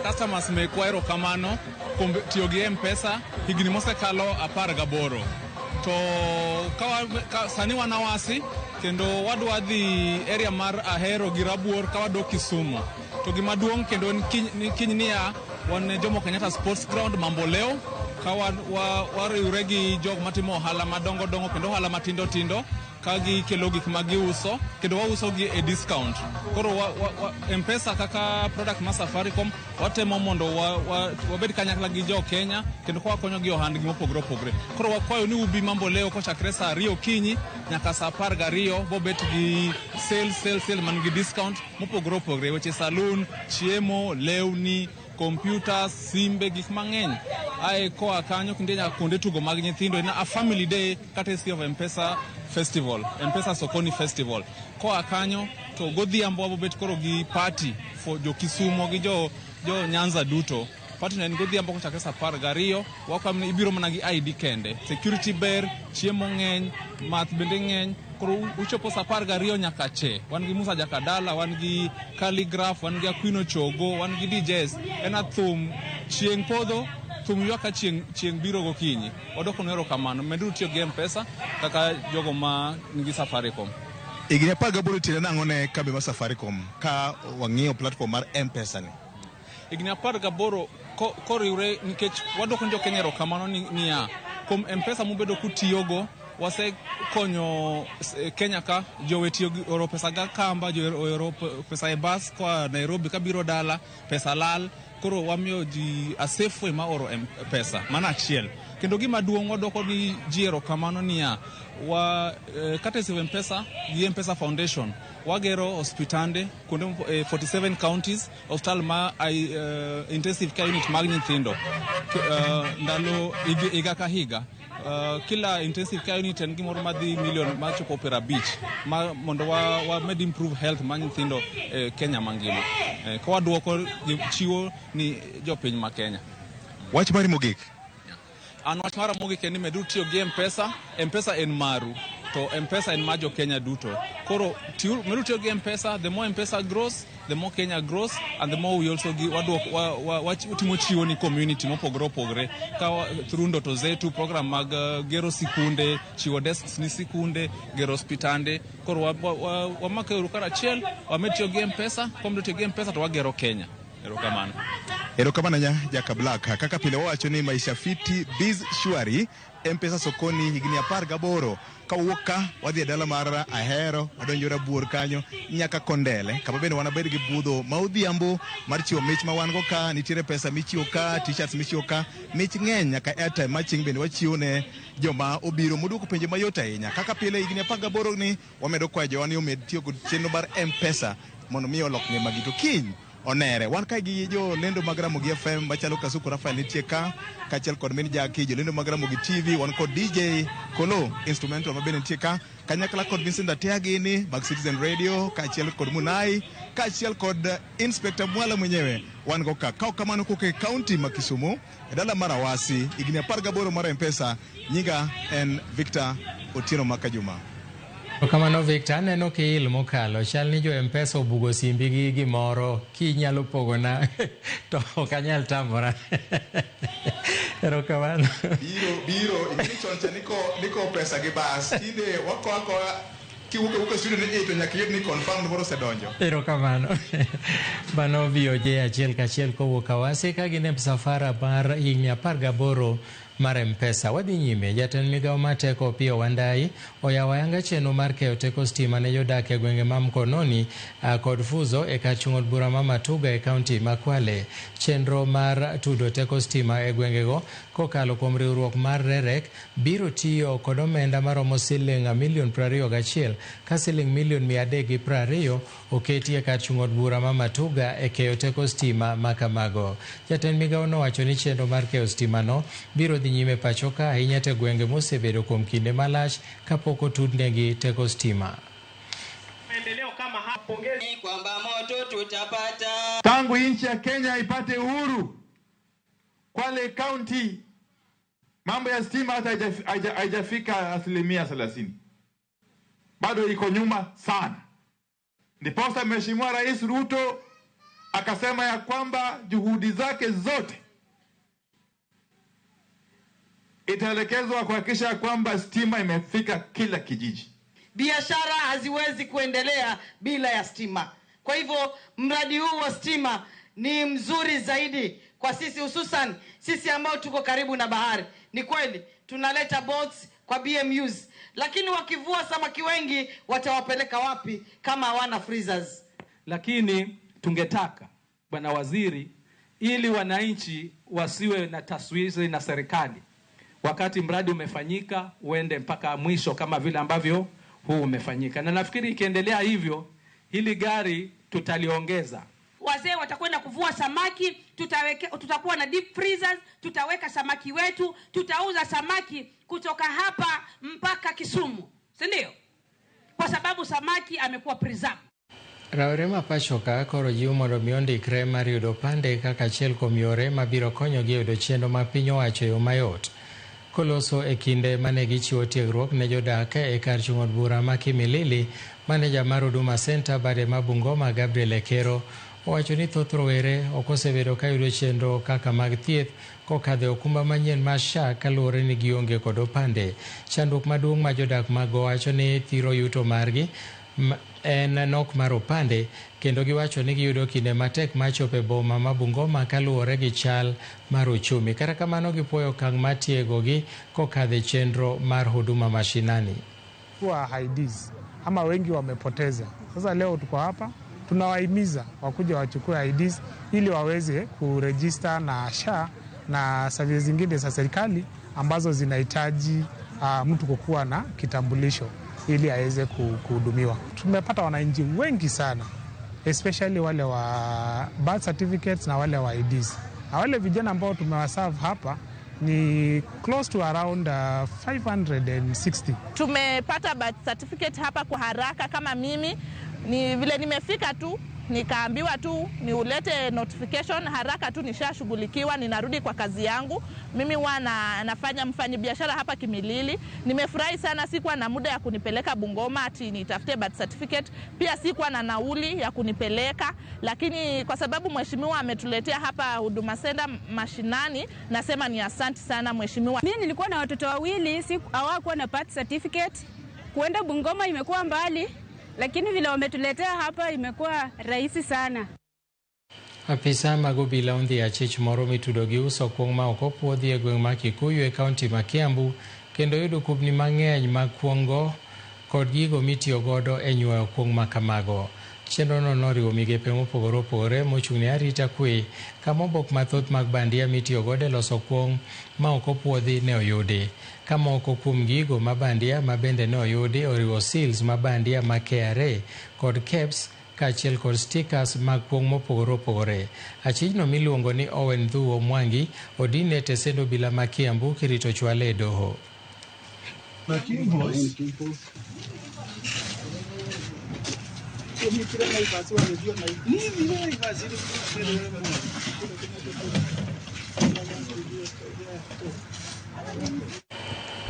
customers mekwa erokamano kuom tiyo gi M-Pesa higni mosekalo 18. To sani wan Awasi kendo wadwa dhi area mar Ahero gi Rabuor ka wadok Kisumu. To gima duong' kendo en kiny niya wan e Jomo Kenyatta Sports Ground Mamboleo ka wariwre gi jok matimo ohala madongo dongo kendo ohala matindo tindo ka gikelo gik ma giuso kendo wauso gi e discount. Koro M-Pesa kaka product mar Safaricom watemo mondo wabed kanyakla gi jo Kenya kendo ka wakonyo gi ohandgi mopogore opogore. Koro wakwayo ni ubi Mamboleo kochakre saa 2 okinyi nyaka saa 12 bobet gi sale, sale, sale man gi discount mopogore opogore, weche saloon, chiemo, lewni, computers, simbe, gik mang'eny. Ae koa kanyo kinde nyaka kuonde tugo mag nyithindo en a family day courtesy of M-Pesa Festival, M-Pesa Sokoni Festival. Koa kanyo to godhiambo wabobet koro gi party for jo Kisumo gi jo Nyanza duto. Party no en godhiambo kochakre saa 12, wakwayo ni ibiro mana gi ID kende. Security ber, chiemo ng'eny, math bende ng'eny. Koro uchopo saa 12 nyaka che. Wan gi Musa Jakadala, wan gi Khaligraph, wan gi Aquino Chogo, wan gi DJs. En a thum chieng' podho, thum ywak ka chieng' biro gokinyi. Wadwoko nu erokamano. Meduru tiyo gi M-Pesa kaka jogo ma nigi Safaricom.
Higni 18 tiende nang'o ne kambi mar Safaricom ka wang'iyo platform mar M-Pesa ni?
Higni 18 koriwre nikech wadwoko ne jo Kenya erokamano niya kuom M-Pesa mubedo kutiyogo wasekonyo Kenya ka jowe tiyo gi oro pesa ga kamba, jo oro pesa e bus koa Nairobi kabiro dala, pesa lal. Koro wamiyo ji a safe way ma oro pesa, mano achiel. Kendo gima duong' wadwoko ni ji erokamano niya, wa courtesy of M-Pesa gi M-Pesa Foundation wagero hospitande kuonde 47 counties, hospital ma intensive care unit mag nyithindo ndalo higa ka higa. Kila intensive care unit en gimoro madhi million machopo 50 ma mondo wa med improve health mar nyithindo Kenya mangima. Ka waduoko chiwo ni jopiny ma Kenya.
Wach mari mogik?
An wach mara mogik en ni meduru tiyo gi M-Pesa. M-Pesa en maru to M-Pesa en mar jo Kenya duto. Koro meduru tiyo gi M-Pesa. The more M-Pesa grows, the more Kenya grows, and the more we also give, watimo chiwo ni community mopogore opogore ka through Ndoto Zetu program mag gero sikunde, chiwo desks ni sikunde, gero hospitande. Koro wamake uru karachiel, wamed tiyo gi M-Pesa. Kwamedo tiyo gi M-Pesa to wagero Kenya. Erokamano.
Erokamano nya Jaka Black. Kaka pile wawacho ni maisha fiti biz shwari, M-Pesa sokoni higni 18. Kawuok ka wadhi e dala mar Ahero, wadonjo Rabuor kanyo nyaka Kondele, kama bende wanabed gi budho ma odhiambo mar chiwo mich ma wan go ka. Nitiere pesa michiwo ka, t-shirts michiwo ka, mich ng'eny nyaka airtime ma chieng' bende wachiwo ne joma obiro moduoko penjo mayot ahinya. Kaka pile higni 18 ni wamedo kwayo jowa ni omed tiyo kod chenro mar M-Pesa mondo mi olok ngimagi. To kiny onere wan kae gi jolendo mag Ramogi FM machalo Kasuku Rafael nitie ka, kaachiel kod min Jaki, jolendo mag Ramogi TV, wan kod DJ Kolo instrumental ma bende nitie ka, kanyakla kod Vincent Atea gini mag Citizen Radio, kaachiel kod Munai, kaachiel kod Inspector Mwala mwenyewe wan go ka. Kaok kamano kok e county ma Kisumu, e dala mar Awasi, higni 18 mar M-Pesa, nyinga en Victor Otieno Makajuma.
Kamano Victor, aneno kiil mokalo, chal ni jo M-Pesa obugo simbi gi gimoro, kinyalo pogona to ok anyal tamora. Erokamano.
Biro ing'eni chon cha niko pesa gi bas, tinde wako akoa kiwuok awuoka e studio ni to nyaka iyud ni confirm moro osedonjo.
Erokamano. Mano VOJ achiel kachiel kowuok Awasi ka gin e msafara mar higni 18 mar M-Pesa. Wadhi nyime, jatend migawo mar teko Opiyo Wandayi oyawo ayanga chenro mar keyo teko stima ne jodak e gwenge ma Mkononi kod Fuzo e kar chung' od bura ma Matuga e kaunti ma Kwale. Chenro mar tudo teko stima e gwengego kokalo kuom riwruok mar REREC biro tiyo kod omenda maromo siling milion 21 ka siling milion 320 oketi e kar chung' od bura ma Matuga e keyo teko stima ma kamago. Jatend migawo nowacho ni chenro mar keyo stima no biro dhi nyime pacho ka ahinya te gwenge mosebedo kuom kinde malach kapok otudnegi teko stima.
Maendeleo kama hapo kwamba moto tutapata.
Tangu nchi ya Kenya ipate uhuru, Kwale County mambo ya stima hata haijafika 30%. Bado iko nyuma sana. Ndiposa Mheshimiwa Rais Ruto akasema ya kwamba juhudi zake zote itaelekezwa kuhakikisha kwamba stima imefika kila kijiji.
Biashara haziwezi kuendelea bila ya stima. Kwa hivyo mradi huu wa stima ni mzuri zaidi kwa sisi, hususan sisi ambao tuko karibu na bahari. Ni kweli tunaleta boats kwa BMUs, lakini wakivua samaki wengi watawapeleka wapi kama hawana freezers?
Lakini tungetaka Bwana Waziri, ili wananchi wasiwe na taswira na serikali, wakati mradi umefanyika uende mpaka mwisho kama vile ambavyo huu umefanyika. Na nafikiri ikiendelea hivyo, hili gari tutaliongeza.
Wazee watakwenda kuvua samaki, tutakuwa na deep freezers, tutaweka samaki wetu, tutauza samaki kutoka hapa mpaka Kisumu, si ndio? Kwa sababu samaki amekuwa preserved.
Rawere ma pacho ka koro jiw mondo mi ondikre mar yudo opande kaka achiel kuom yore mabiro konyogi e yudo chenro ma piny owacho e yo mayot. Koloso e kinde mane gichiwo tiegruok ne jodak e kar chung' od bura ma Kimilili, maneja mar Huduma Center bade ma Bungoma Gabriel Ekero owacho ni thoth rowere ok osebedo ka yudo chenro kaka mag thieth kokadho e okumba manyien mar SHA kaluwore ni gionge kod opande. Chandruok maduong' ma jodak mago wacho ni thiro yuto margi en nok mar opande, kendo giwacho ni giyudo kinde matek mar chopo e boma ma Bungoma kaluwore gi chal mar uchumi. Kata kamano gipuoyo okang' mar tiegogi kokadho e chenro mar Huduma Mashinani.
Kwa IDs ama wengi wamepoteza. Sasa leo tuko hapa tunawahimiza wakuja wachukue IDs ili waweze kuregister na SHA na services zingine za serikali ambazo zinahitaji mtu kukuwa na kitambulisho ili aweze kuhudumiwa. Tumepata wananchi wengi sana, especially wale wa birth certificates na wale wa IDs. Na wale vijana ambao tumewaserve hapa ni close to around 560.
Tumepata birth certificate hapa kwa haraka. Kama mimi ni vile nimefika tu nikaambiwa tu niulete notification haraka tu, nishashughulikiwa, ninarudi kwa kazi yangu. Mimi huwa nafanya mfanyabiashara hapa Kimilili. Nimefurahi sana, sikuwa na muda ya kunipeleka Bungoma ati nitafute birth certificate, pia sikuwa na nauli ya kunipeleka, lakini kwa sababu mheshimiwa ametuletea hapa Huduma Center mashinani, nasema ni asante sana mheshimiwa.
Mimi nilikuwa na watoto wawili, hawakuwa na birth certificate. Kuenda Bungoma imekuwa mbali, lakini vile wametuletea hapa imekuwa rahisi sana.
Apisa mag obila ondhi achich moro mitudo gi uso kuong' ma ok opuodhi e gweng' ma Kikuyu e kaunti ma Kiambu, kendo yudo kubni mang'eny mag kuong'go kod gigo mitiyo godo e nyuoyo kuong' ma kamago. Chenrono noriwo migepe mopogore opogore mochung' ne arita kwe, kama obok mathoth mag bandia mitiyo godo e loso kuong' ma ok opuodhi ne oyudi. Ka moko kuom gigo ma bandia ma bende ne oyudi oriwo seals ma bandia ma KRA kod KEBS kaachiel kod stickers mag kuong' mopogore opogore. Achijno miluongo ni Owen Thuo Mwangi odin e tesend obila ma Kiambu kirito chwale e doho.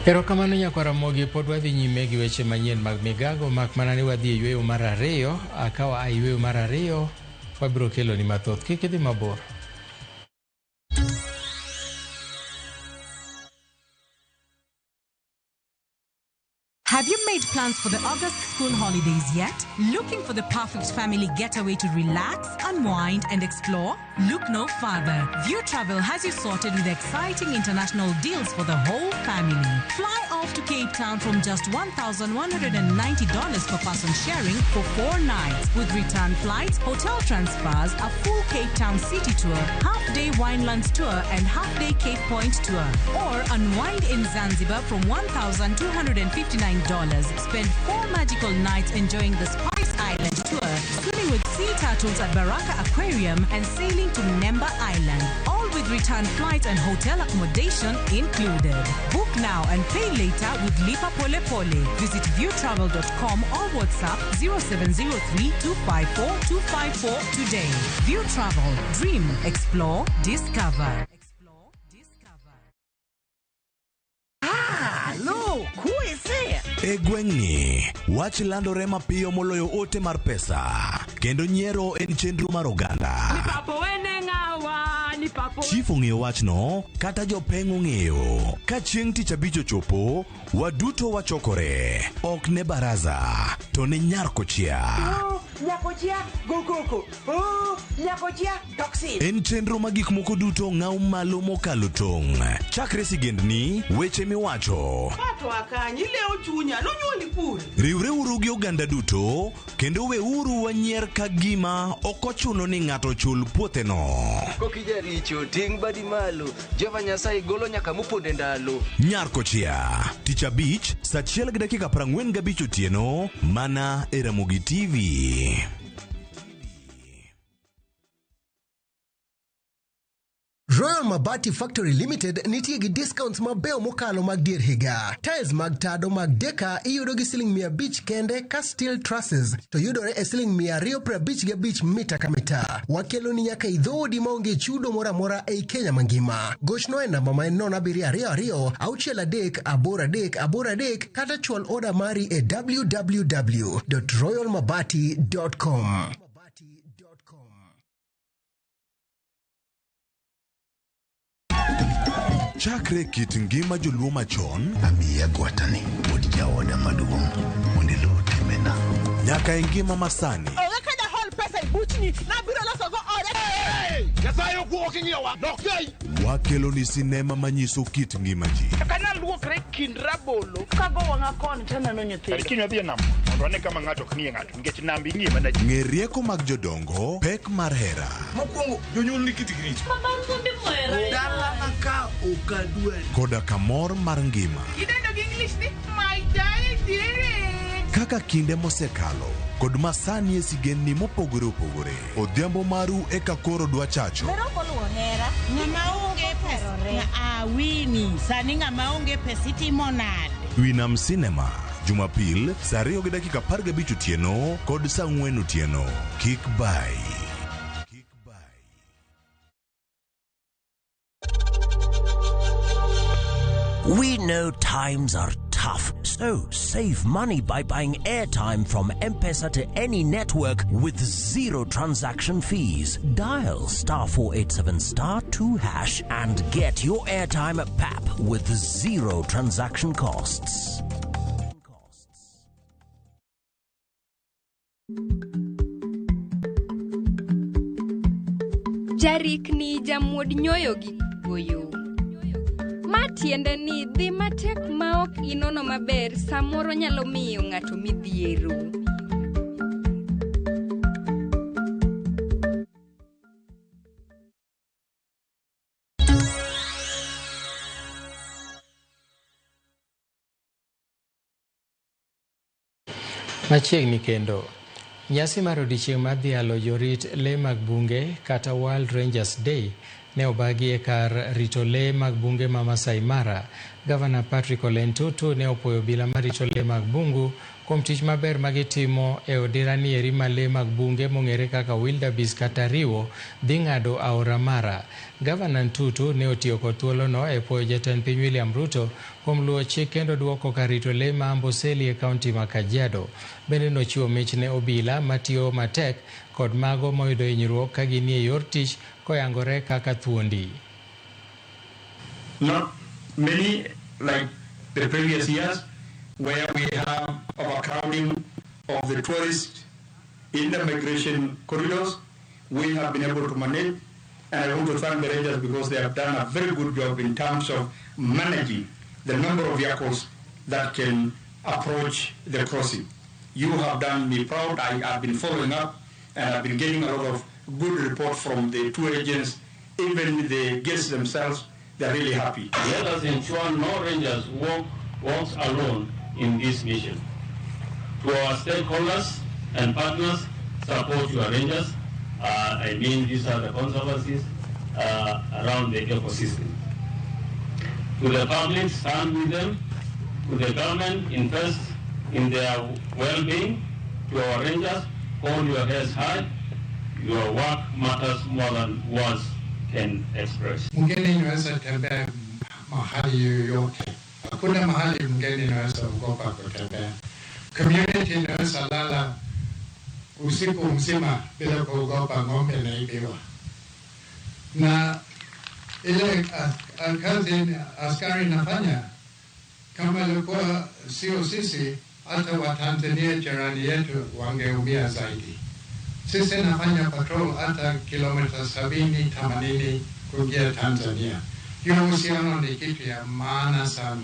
Erokamano nyakwar Ramogi, pod wadhi nyime gi weche manyien mag migago, mak mana ni wadhi e yweyo mar ariyo. Ka waa e yweyo mar ariyo, wabiro keloni mathoth. Kik idhi mabor.
Have you made plans for the August school holidays yet? Looking for the perfect family getaway to relax, unwind, and explore? Look no further. View Travel has you sorted with exciting international deals for the whole family. Fly off to Cape Town from just $1,190 per person sharing for 4 nights, with return flights, hotel transfers, a full Cape Town city tour, half-day Winelands tour, and half-day Cape Point tour. Or unwind in Zanzibar from $1,259. Spend 4 magical nights enjoying the Spice Island tour, swimming with sea turtles at Baraka Aquarium, and sailing to Mnemba Island. All with return flights and hotel accommodation included. Book now and pay later with Lipa Pole Pole. Visit viewtravel.com or WhatsApp 0703 254 254 today. View Travel. Dream, explore, discover.
Hello, who is it?
E gweng'ni, wach landore mapiyo moloyo ote mar pesa, kendo nyiero en chenro mar oganda.
Papo wene ng'awa ni papo.
Chief ong'eyo wachno, kata jopeng' ong'eyo. Ka chieng' tich abich ochopo, waduto wachokore. Ok ne baraza, to ne nyar kochia.
Oh, nyakochia go koko. Oh, nyakochia toxin.
En chenro ma gik moko duto ng'aw malo mokalo tong'. Chakre sigendni, weche miwacho.
Pato akanyi lewo chunya nonyuoli pur.
Riwreuru gi oganda duto, kendo weuru wanyier ka gima ok ochuno ni ng'ato chul puotheno.
Kokijaricho ting' badi malo Jehova Nyasaye golo nyaka moponde ndalo.
Nyar kochia, tich abich, saa 1:45 otieno, mana e Ramogi TV.
Royal Mabati Factory Limited nitie gi discounts mabeyo mokalo mag dier higa. Tiles mag tado mag deka iyudo gi siling 500 kende ka steel trusses to yudore e siling 255 mita ka mita. Wakeloni nyaka e dhoodi maonge chudo moro amora ei Kenya mangima. Gochno e namba ma en 0722 63 83 kata chwal oda mari e www.royalmabati.com.
Chakre kit ngima joluo machon
Amiya gwatani wuod jaoda maduong' mondo iluw timbena.
Nyaka e ngima masani.
Onge ka jahol pesa e buchni nabiro losogo oda.
Nyasaye okuo king'iyowa dok
Wakelo ni sinema manyiso kit ngima ji.
Kana luokre kind rabolo kago wang'a koni taneno nyithindo.
Kiny wadhi e nam mondo wane kama ng'ato ok ng'iye ng'ato nikech nam ing'iye mana ji.
Ng'e rieko mag jodongo, pek mar hera.
Mokwongo jonyuol ni kitgi richo.
Dalana ka ok adwari.
Koda kamor mar ngima.
Idendo gi English ni my daddy.
Kaka kinde mosekalo kod masani e sigendni mopogore opogore. Odhiambo maru eka koro dwa chacho.
Ng'ama onge pesa awini sani ng'ama onge pesa itimo nade?
Winam Cinema, Jumapil, saa 2:15 otieno kod saa 4 otieno. Kik bai.
We know times are tough, so save money by buying airtime from M-Pesa to any network with zero transaction fees. Dial star 487 star 2# and get your airtime at PAP with zero transaction costs.
Jarikni jamuod nyoyo gi goyo. Ma tiende ni dhi matek ma ok inono maber samoro nyalo miyo ng'ato midhiero.
Machiegni kendo. Nyasi mar odiechieng' mar dhialo jorit lee mag bunge kata World Rangers Day ne obagi e kar rito lee mag bunge ma Masai Mara. Gavana Patrick Ole Ntutu ne opuoyo obila marito lee mag bungu kuom tich maber ma gitimo e odirani eri ma lee mag bunge mong'ere kaka wildebeest kata riwo dhi ng'ado aora Mara. Gavana Ntutu ne otiyo kod thuolono e puoyo jatend piny William Ruto kuom luwo chik kendo duoko kar rito lee ma Amboseli e kaunti ma Kajiado. Bende nochiwo mich ne obila matiyo matek kod mago moyudo hinyruok ka ginie yor tich koyangore kaka thuondi.
Not many like the previous years where we have overcrowding of the tourists in the migration corridors. We have been able to manage, and I want to thank the rangers because they have done a very good job in terms of managing the number of vehicles that can approach the crossing. You have done me proud. I have been following up and I've been getting a lot of good reports from the tour agents, even the guests themselves. They're really happy.
Let us ensure no rangers walks alone in this mission. To our stakeholders and partners, support your rangers. I mean, these are the conservancies around the ecosystem. To the public, stand with them. To the government, invest in their well-being. To our rangers, hold your heads high. Your work matters more than words can express.
Mgeni inaweza tembea mahali yoyote. Hakuna mahali mgeni inaweza ogopa kutembea. Community inaweza lala usiku mzima bila kuogopa ng'ombe inaibiwa. Na ile kazi askari nafanya, kama ilikuwa sio sisi, hata Watanzania jirani yetu wangeumia zaidi. Sisi nafanya patrol hata kilomita 70, 80 kuingia Tanzania. Hiyo uhusiano ni kitu ya maana sana.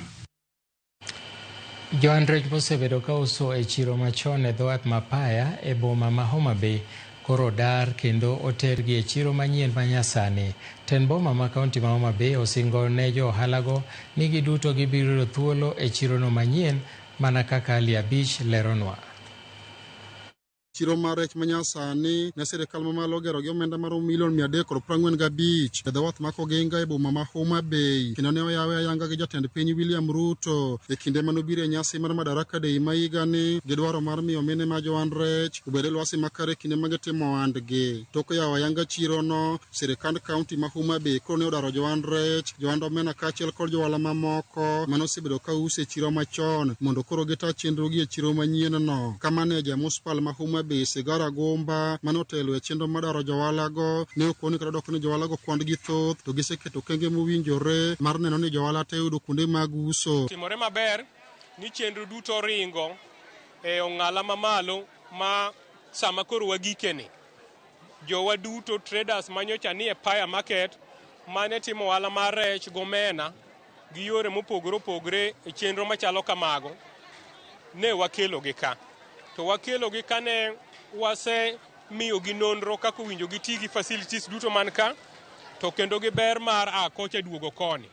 Joan rech mosebedo ka uso e chiro machon e dho wath ma Paya e boma ma Homa Bay koro dar kendo otergi e chiro manyien ma nyasani. Tend boma ma kaunti ma Homa Bay osingo ne jo ohalago ni giduto gibiro yudo thuolo e chirono manyien mana kaka Ali Abich leronwa.
Chiro mar rech manyasani ne sirikal mamalo ogero gi omenda maromo milion 345 e dho wath ma Koginga e boma ma Homa Bay, kendo ne oyawe ayanga gi jatend piny William Ruto e kinde manobiro e nyasi mar Madaraka Day ma higani gi dwaro mar miyo mine ma johand rech obed e lwasi makare kinde ma gitimo ohandgi. Tok yawo ayanga chirono, sirikand kaunti ma Homa Bay koro ne odaro johand rech, johand omena kaachiel kod johala mamoko manosebedo ka uso e chiro machon mondo koro gita chenrogi e chiro manyien no. Ka maneja municipal ma Homa Bay Sigara Gomba manotelo e chenro madaro johalago ne okoni kata dok ni johalago kwand gi thoth to giseketo okenge mowinjore mar neno ni johala te yudo kuonde mag uso.
Timore maber ni chenro duto ringo e ong'ala mamalo ma sama koro wagikeni. Jowa duto traders manyocha ni e Paya Market mane timo ohala mar rech gomena gi yore mopogore opogore e chenro machalo kamago ne wakelogi ka. To wakelogi ka ne wasemiyogi nonro kaka owinjo giti gi facilities duto man ka, to kendo gi ber mar a kocha duogo koni.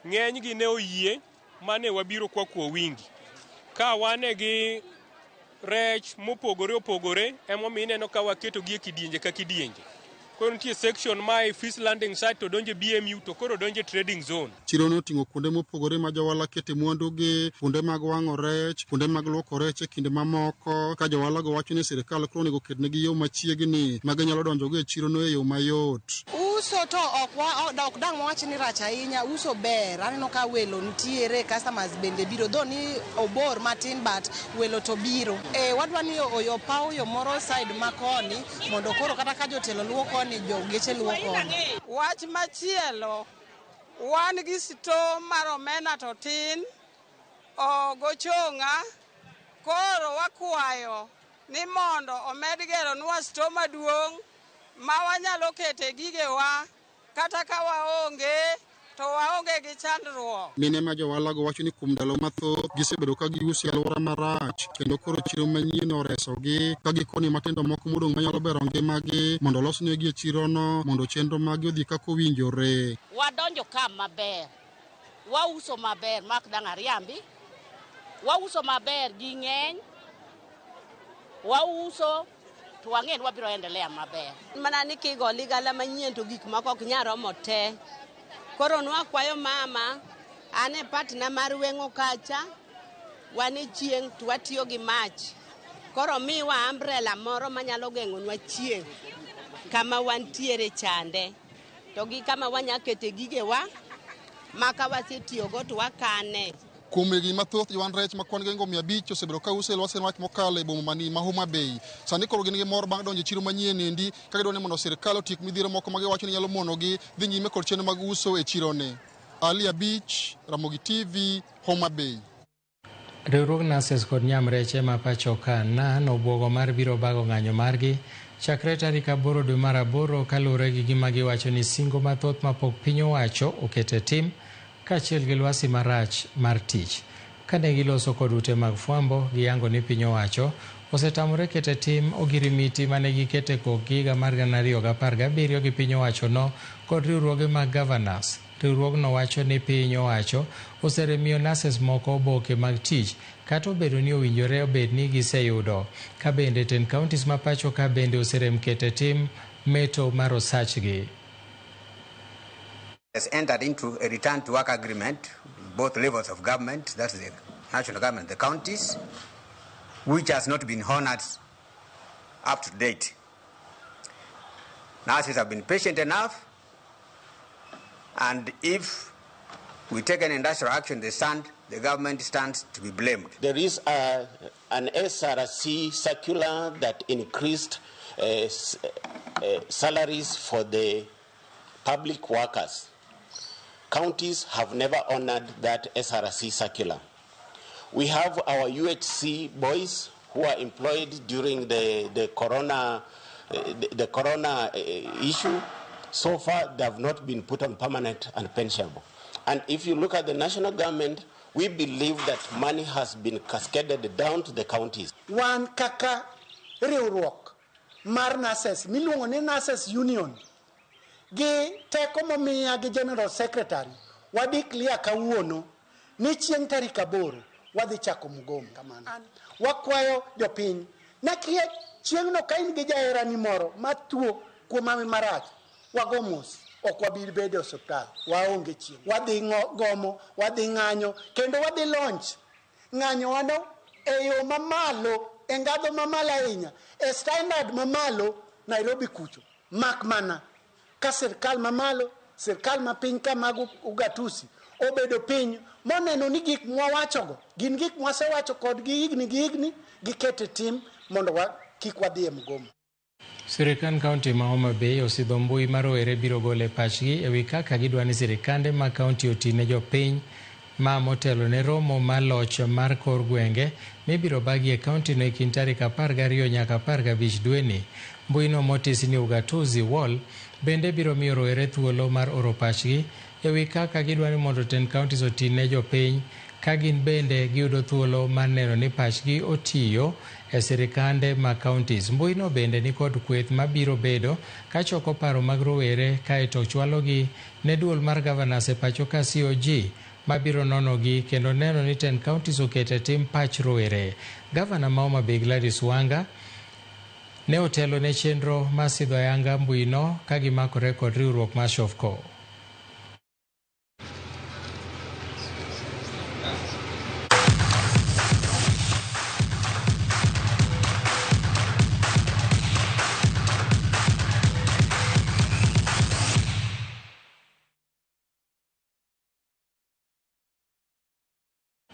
Ng'enygi ne oyie mane wabiro kwa kuo wingi. Ka wane gi rech mopogore opogore emomiyo ineno ka waketogi e kidienje ka kidienje. Koro nitie section ma e fish landing site to donje BMU to koro donje trading zone.
Chiro no oting'o kuonde mopogore ma johala kete mwandugi, kuonde mag wang'o rech, kuonde mag luoko rech e kinde mamoko, ka johalago wacho ni sirikal koro onego ketnegi yo machiegni ma ginyalo donjogo e chirono e yo mayot.
Uso to ok dang' wawach ni rach ahinya, uso ber. Aneno ka welo nitiere, customers bende biro, though ni obor matin but welo to biro. Wadwa ni oyo paw yo moro side ma koni mondo koro kata ka jotelo luwo koni, jogeche luwo koni.
Wach machielo, wan gi store mar omena to tin, ogochong'a, koro wakwayo ni mondo omed geronwa store maduong' ma wanyalo kete gigewa kata ka waonge to waonge gi chandruok.
Mine ma johalago wacho ni kuom ndalo mathoth gisebedo ka giuso e alwora marach kendo koro chiro manyien oresogi ka gikoni matindo moko modong' manyalo bero ngimagi mondo olosnegi e chirono mondo chenro maggi odhi kaka owinjore.
Wadonjo ka maber, wauso maber mak dang' ariambi, wauso maber ji ng'eny, wauso to wang'e ni wabiro endelea maber.
Mana ni kigo ligala manyien to gik moko ok nyal romo te. Koro nwakwayo mama
An e partner mar weng'o kacha, wan e chieng' to watiyo gi mach. Koro miwa umbrella moro manyalo geng'onwa chieng' kama wantiere chande. To gi kama wanya kete gigewa ma ka wasetiyogo to wakane.
Kuom higni mathoth jowan rech ma kwan gi 500 osebedo ka uso e lwasi wach mokalo e boma mani ma Homa Bay. Sani koro gin gi mor bang' donjo e chiro manyien endi ka gidwaro ni mondo sirkal otiek midhiero moko ma giwacho ni nyalo monogi dhi nyime kod chenro mag uso e chironi. Ali Abich, Ramogi TV, Homa Bay.
Riwruog Nurses kod Nyamreche ma pacho ka NAN obwogo mar biro bago ng'anyo margi chakre tarik 8 dwe mar 8 kaluwore gi gima giwacho ni singo mathoth mapok piny owacho okete tim kaachiel gi lwasi marach mar tich. Kane giloso kod ute mag fwambo, giyango ni piny owacho osetamore kete tim ogirimiti mane gikete kokgi higa mar 2017 gi piny owacho no kod riwruoge mag governors. Riwruogno wacho ni piny owacho oseremiyo nurses moko oboke mag tich kata obedo ni owinjore obed ni giseyudo. Ka bende 10 counties ma pacho ka bende oserem kete tim meto mar osachgi.
Has entered into a return to work agreement with both levels of government, that's the national government, the counties, which has not been honored up to date. Nurses have been patient enough, and if we take an industrial action, the government stands to be blamed.
There is an SRC circular that increased salaries for the public workers. Counties have never honored that SRC circular. We have our UHC boys who are employed during the corona issue. So far, they have not been put on permanent and pensionable. And if you look at the national government, we believe that money has been cascaded down to the counties.
Wan kaka riwruok mar nurses, miluongo ni Nurses Union, gi teko momiya gi General Secretary, wadeclare kawuono ni chieng' tarik 8 wadhi chako mgomo. Kamano. Wakwayo jopiny, nakia chieng'no ka in gi jaherani moro matuo kuom hawi marach, wago mos, ok wabi bedo e osiptal, waonge chieng'. Wadhi gomo, wadhi ng'anyo, kendo wadhi launch ng'anyo wano e yo mamalo, e ngadho mamalo ahinya, e standard mamalo Nairobi kucho. Mak mana ka sirkal mamalo, sirkal ma piny ka mag ugatusi obedo piny moneno ni gik mwawachogo gin gik mwasewacho kodgi higni gi higni, gikete tim mondo kik wadhi e mgomo.
Sirikand kaunti ma Homa Bay osidho mbui ma rowere biro golo e pachgi ewi kaka gidwa ni sirikande mag kaunti oti ne jopiny ma motelo ne romo mar loch mar kor gwenge mibiro bagi e kaunti no e kind tarik 12 nyaka 15 dweni. Mbuino motisi ni Ugatuzi Wall bende biro miyo rowere thuolo mar oro pachgi ewi kaka gidwa ni mondo 10 counties oti ne jopiny ka gin bende giyudo thuolo mar neno ni pachgi otiyo e sirikande mag counties. Mbuino bende nikod kweth mabiro bedo kachoko paro mag rowere kaeto chwalogi ne duol mar governors e pacho ka COG mabiro nonogi kendo neno ni 10 counties okete tim pach rowere. Gavana ma Homa Bay Gladys Wanga ne otelo ne chenro mar sidho ayanga mbuino ka gimakore kod riwruok mar Shofco.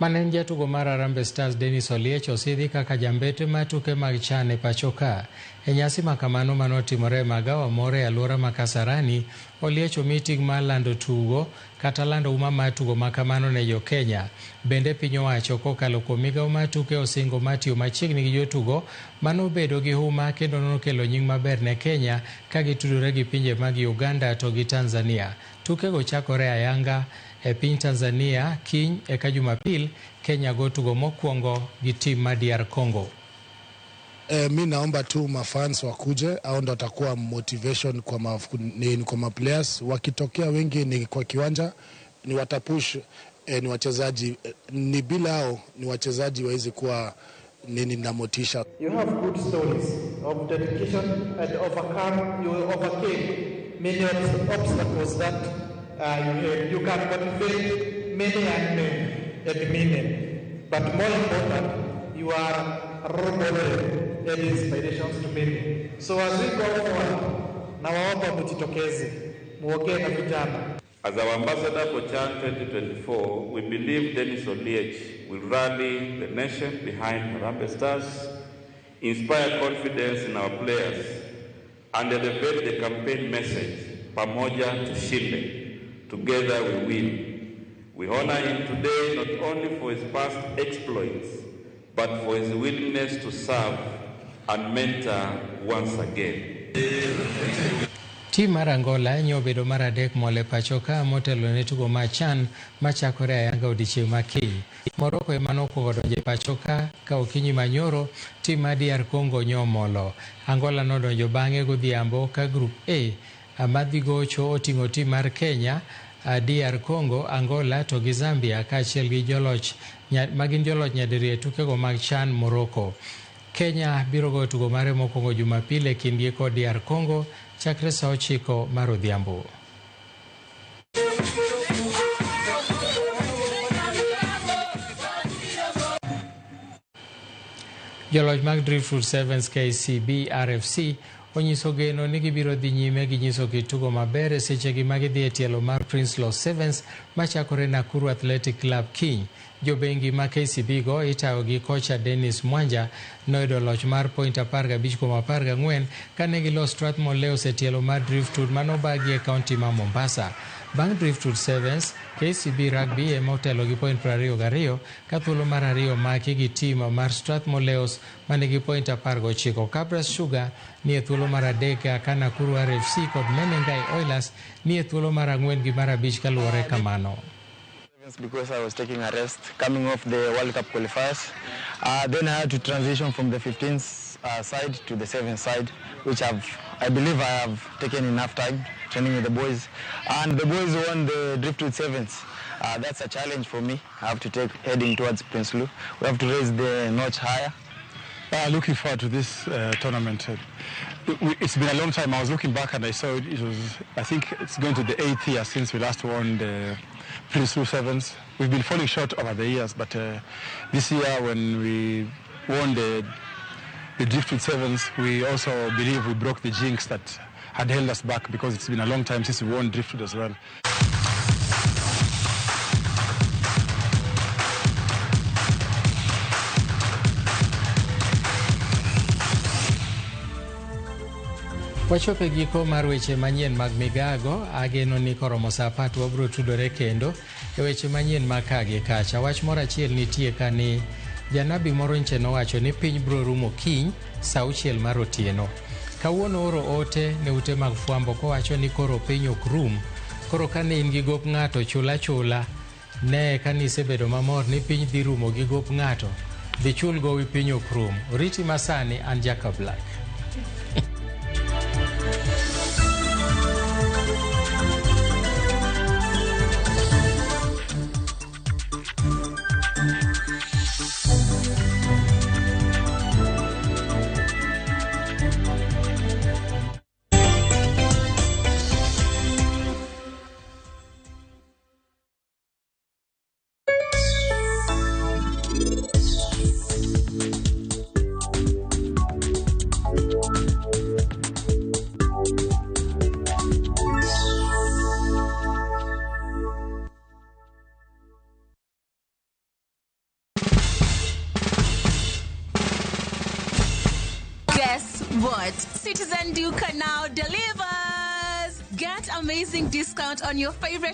Mane en jatugo mar Harambee Stars Dennis Oliech osidhi kaka jambete mar tuke mag CHAN e pacho ka. E nyasi ma kamano manotimore e magawa moro e alwora ma Kasarani, Oliech omi ting' mar lando tugo kata lando uma mar tugo ma kamano ne jo Kenya. Bende piny owacho kokalo kuom migawo mar tuke osingo mar tiyo machiegni gi jotugo manobedo gi huma kendo nokelo nying maber ne Kenya ka gitudore gi pinje mag Uganda to gi Tanzania. Tukego chakore ayanga e piny Tanzania kiny eka Jumapil Kenya go tugo mokwongo gi tim mar DR Congo.
Mi naomba tu mafans wakuje, au ndo watakuwa motivation kwa ma players. Wakitokea wengi ni kwa kiwanja ni watapush, ni wachezaji, ni bila hao ni wachezaji waweze kuwa nini na motisha.
You have good stories of dedication and you overcame many obstacles that you can motivate many young men and women, but more important, you are role model and inspirations to many. So as we go forward, nawaomba mjitokeze, muongee na vijana.
As our ambassador for CHAN 2024, we believe Dennis Oliech will rally the nation behind Harambee Stars, inspire confidence in our players, and elevate the campaign message, Pamoja Tushinde, together we win. We honor him today not only for his past exploits, but for his willingness to serve and mentor once again.
Tim mar Angola nyobedo mar adek mole pacho ka motelo ne tugo mar CHAN machakore ayanga odiechieng' ma kiny. Morocco ema nokwongo donjo e pacho ka okinyi manyoro, tim mar DR Congo nyomolo. Angola nodonjo bang'e godhiambo ka Group A madhi gocho oting'o tim mar Kenya, DR Congo, Angola to gi Zambia kaachiel gi joloch magin joloch nyadiriyo e tukego mag CHAN Morocco. Kenya biro goyo tugo mare mokwongo Jumapil e kindgi kod DR Congo chakre saa 9 mar odhiambo. Joloch mag Driftwood Sevens KCB RFC onyiso geno ni gibiro dhi nyime gi nyiso kit tugo maber e sechegi ma gidhi e tielo mar Prince Sevens machakore Nakuru Athletic Club kiny. Jobengi ma KCB go itayo gi kocha Dennis Mwanja noyudo loch mar point 15-14 kane gilo Strathmore Leos e tielo mar Driftwood manobagi e kaunti ma Mombasa. Bang' Driftwood Sevens, KCB Rugby ema otelo gi point 22 ka thuolo mar ariyo maki gi tim mar Strathmore Leos manigi point 19. Kabras Sugar ni e thuolo mar 3 ka Nakuru RFC kod Menengai Oilers ni e thuolo mar 4 gi mar 5 kaluwore kamano.
Because I was taking a rest coming off the World Cup qualifiers. Then I had to transition from the 15th side to the 7th side, which I believe I have taken enough time training with the boys. And the boys won the Driftwood Sevens. That's a challenge for me. I have to take heading towards Prince Lou. We have to raise the notch higher.
Looking forward to this tournament. It's been a long time. I was looking back and I saw it was, I think it's going to the 8th year since we last won the Prince Lou Sevens. We've been falling short over the years, but this year when we won the Driftwood Sevens, we also believe we broke the jinx that had held us back, because it's been a long time since we won Driftwood as well.
Wachopo e giko mar weche manyien mag migago. Ageno ni koromo saa 10 wabiro tudore kendo e weche manyien mag ka gi kacha. Wach moro achiel nitie ka ni janabi moro nche nowacho ni piny biro rumo kiny saa 6 mar otieno. Kawuono oro ote ne ute mag fwambo kowacho ni koro piny ok rum. Koro kane in gi gop ng'ato chula chula, ne ka nisebedo mamor ni piny dhi rumo gi gop ng'ato, dhi chul gowi piny ok rum. Oriti masani, an Jacob Black.
What? Citizen Duka now delivers! Get amazing discount on your favorite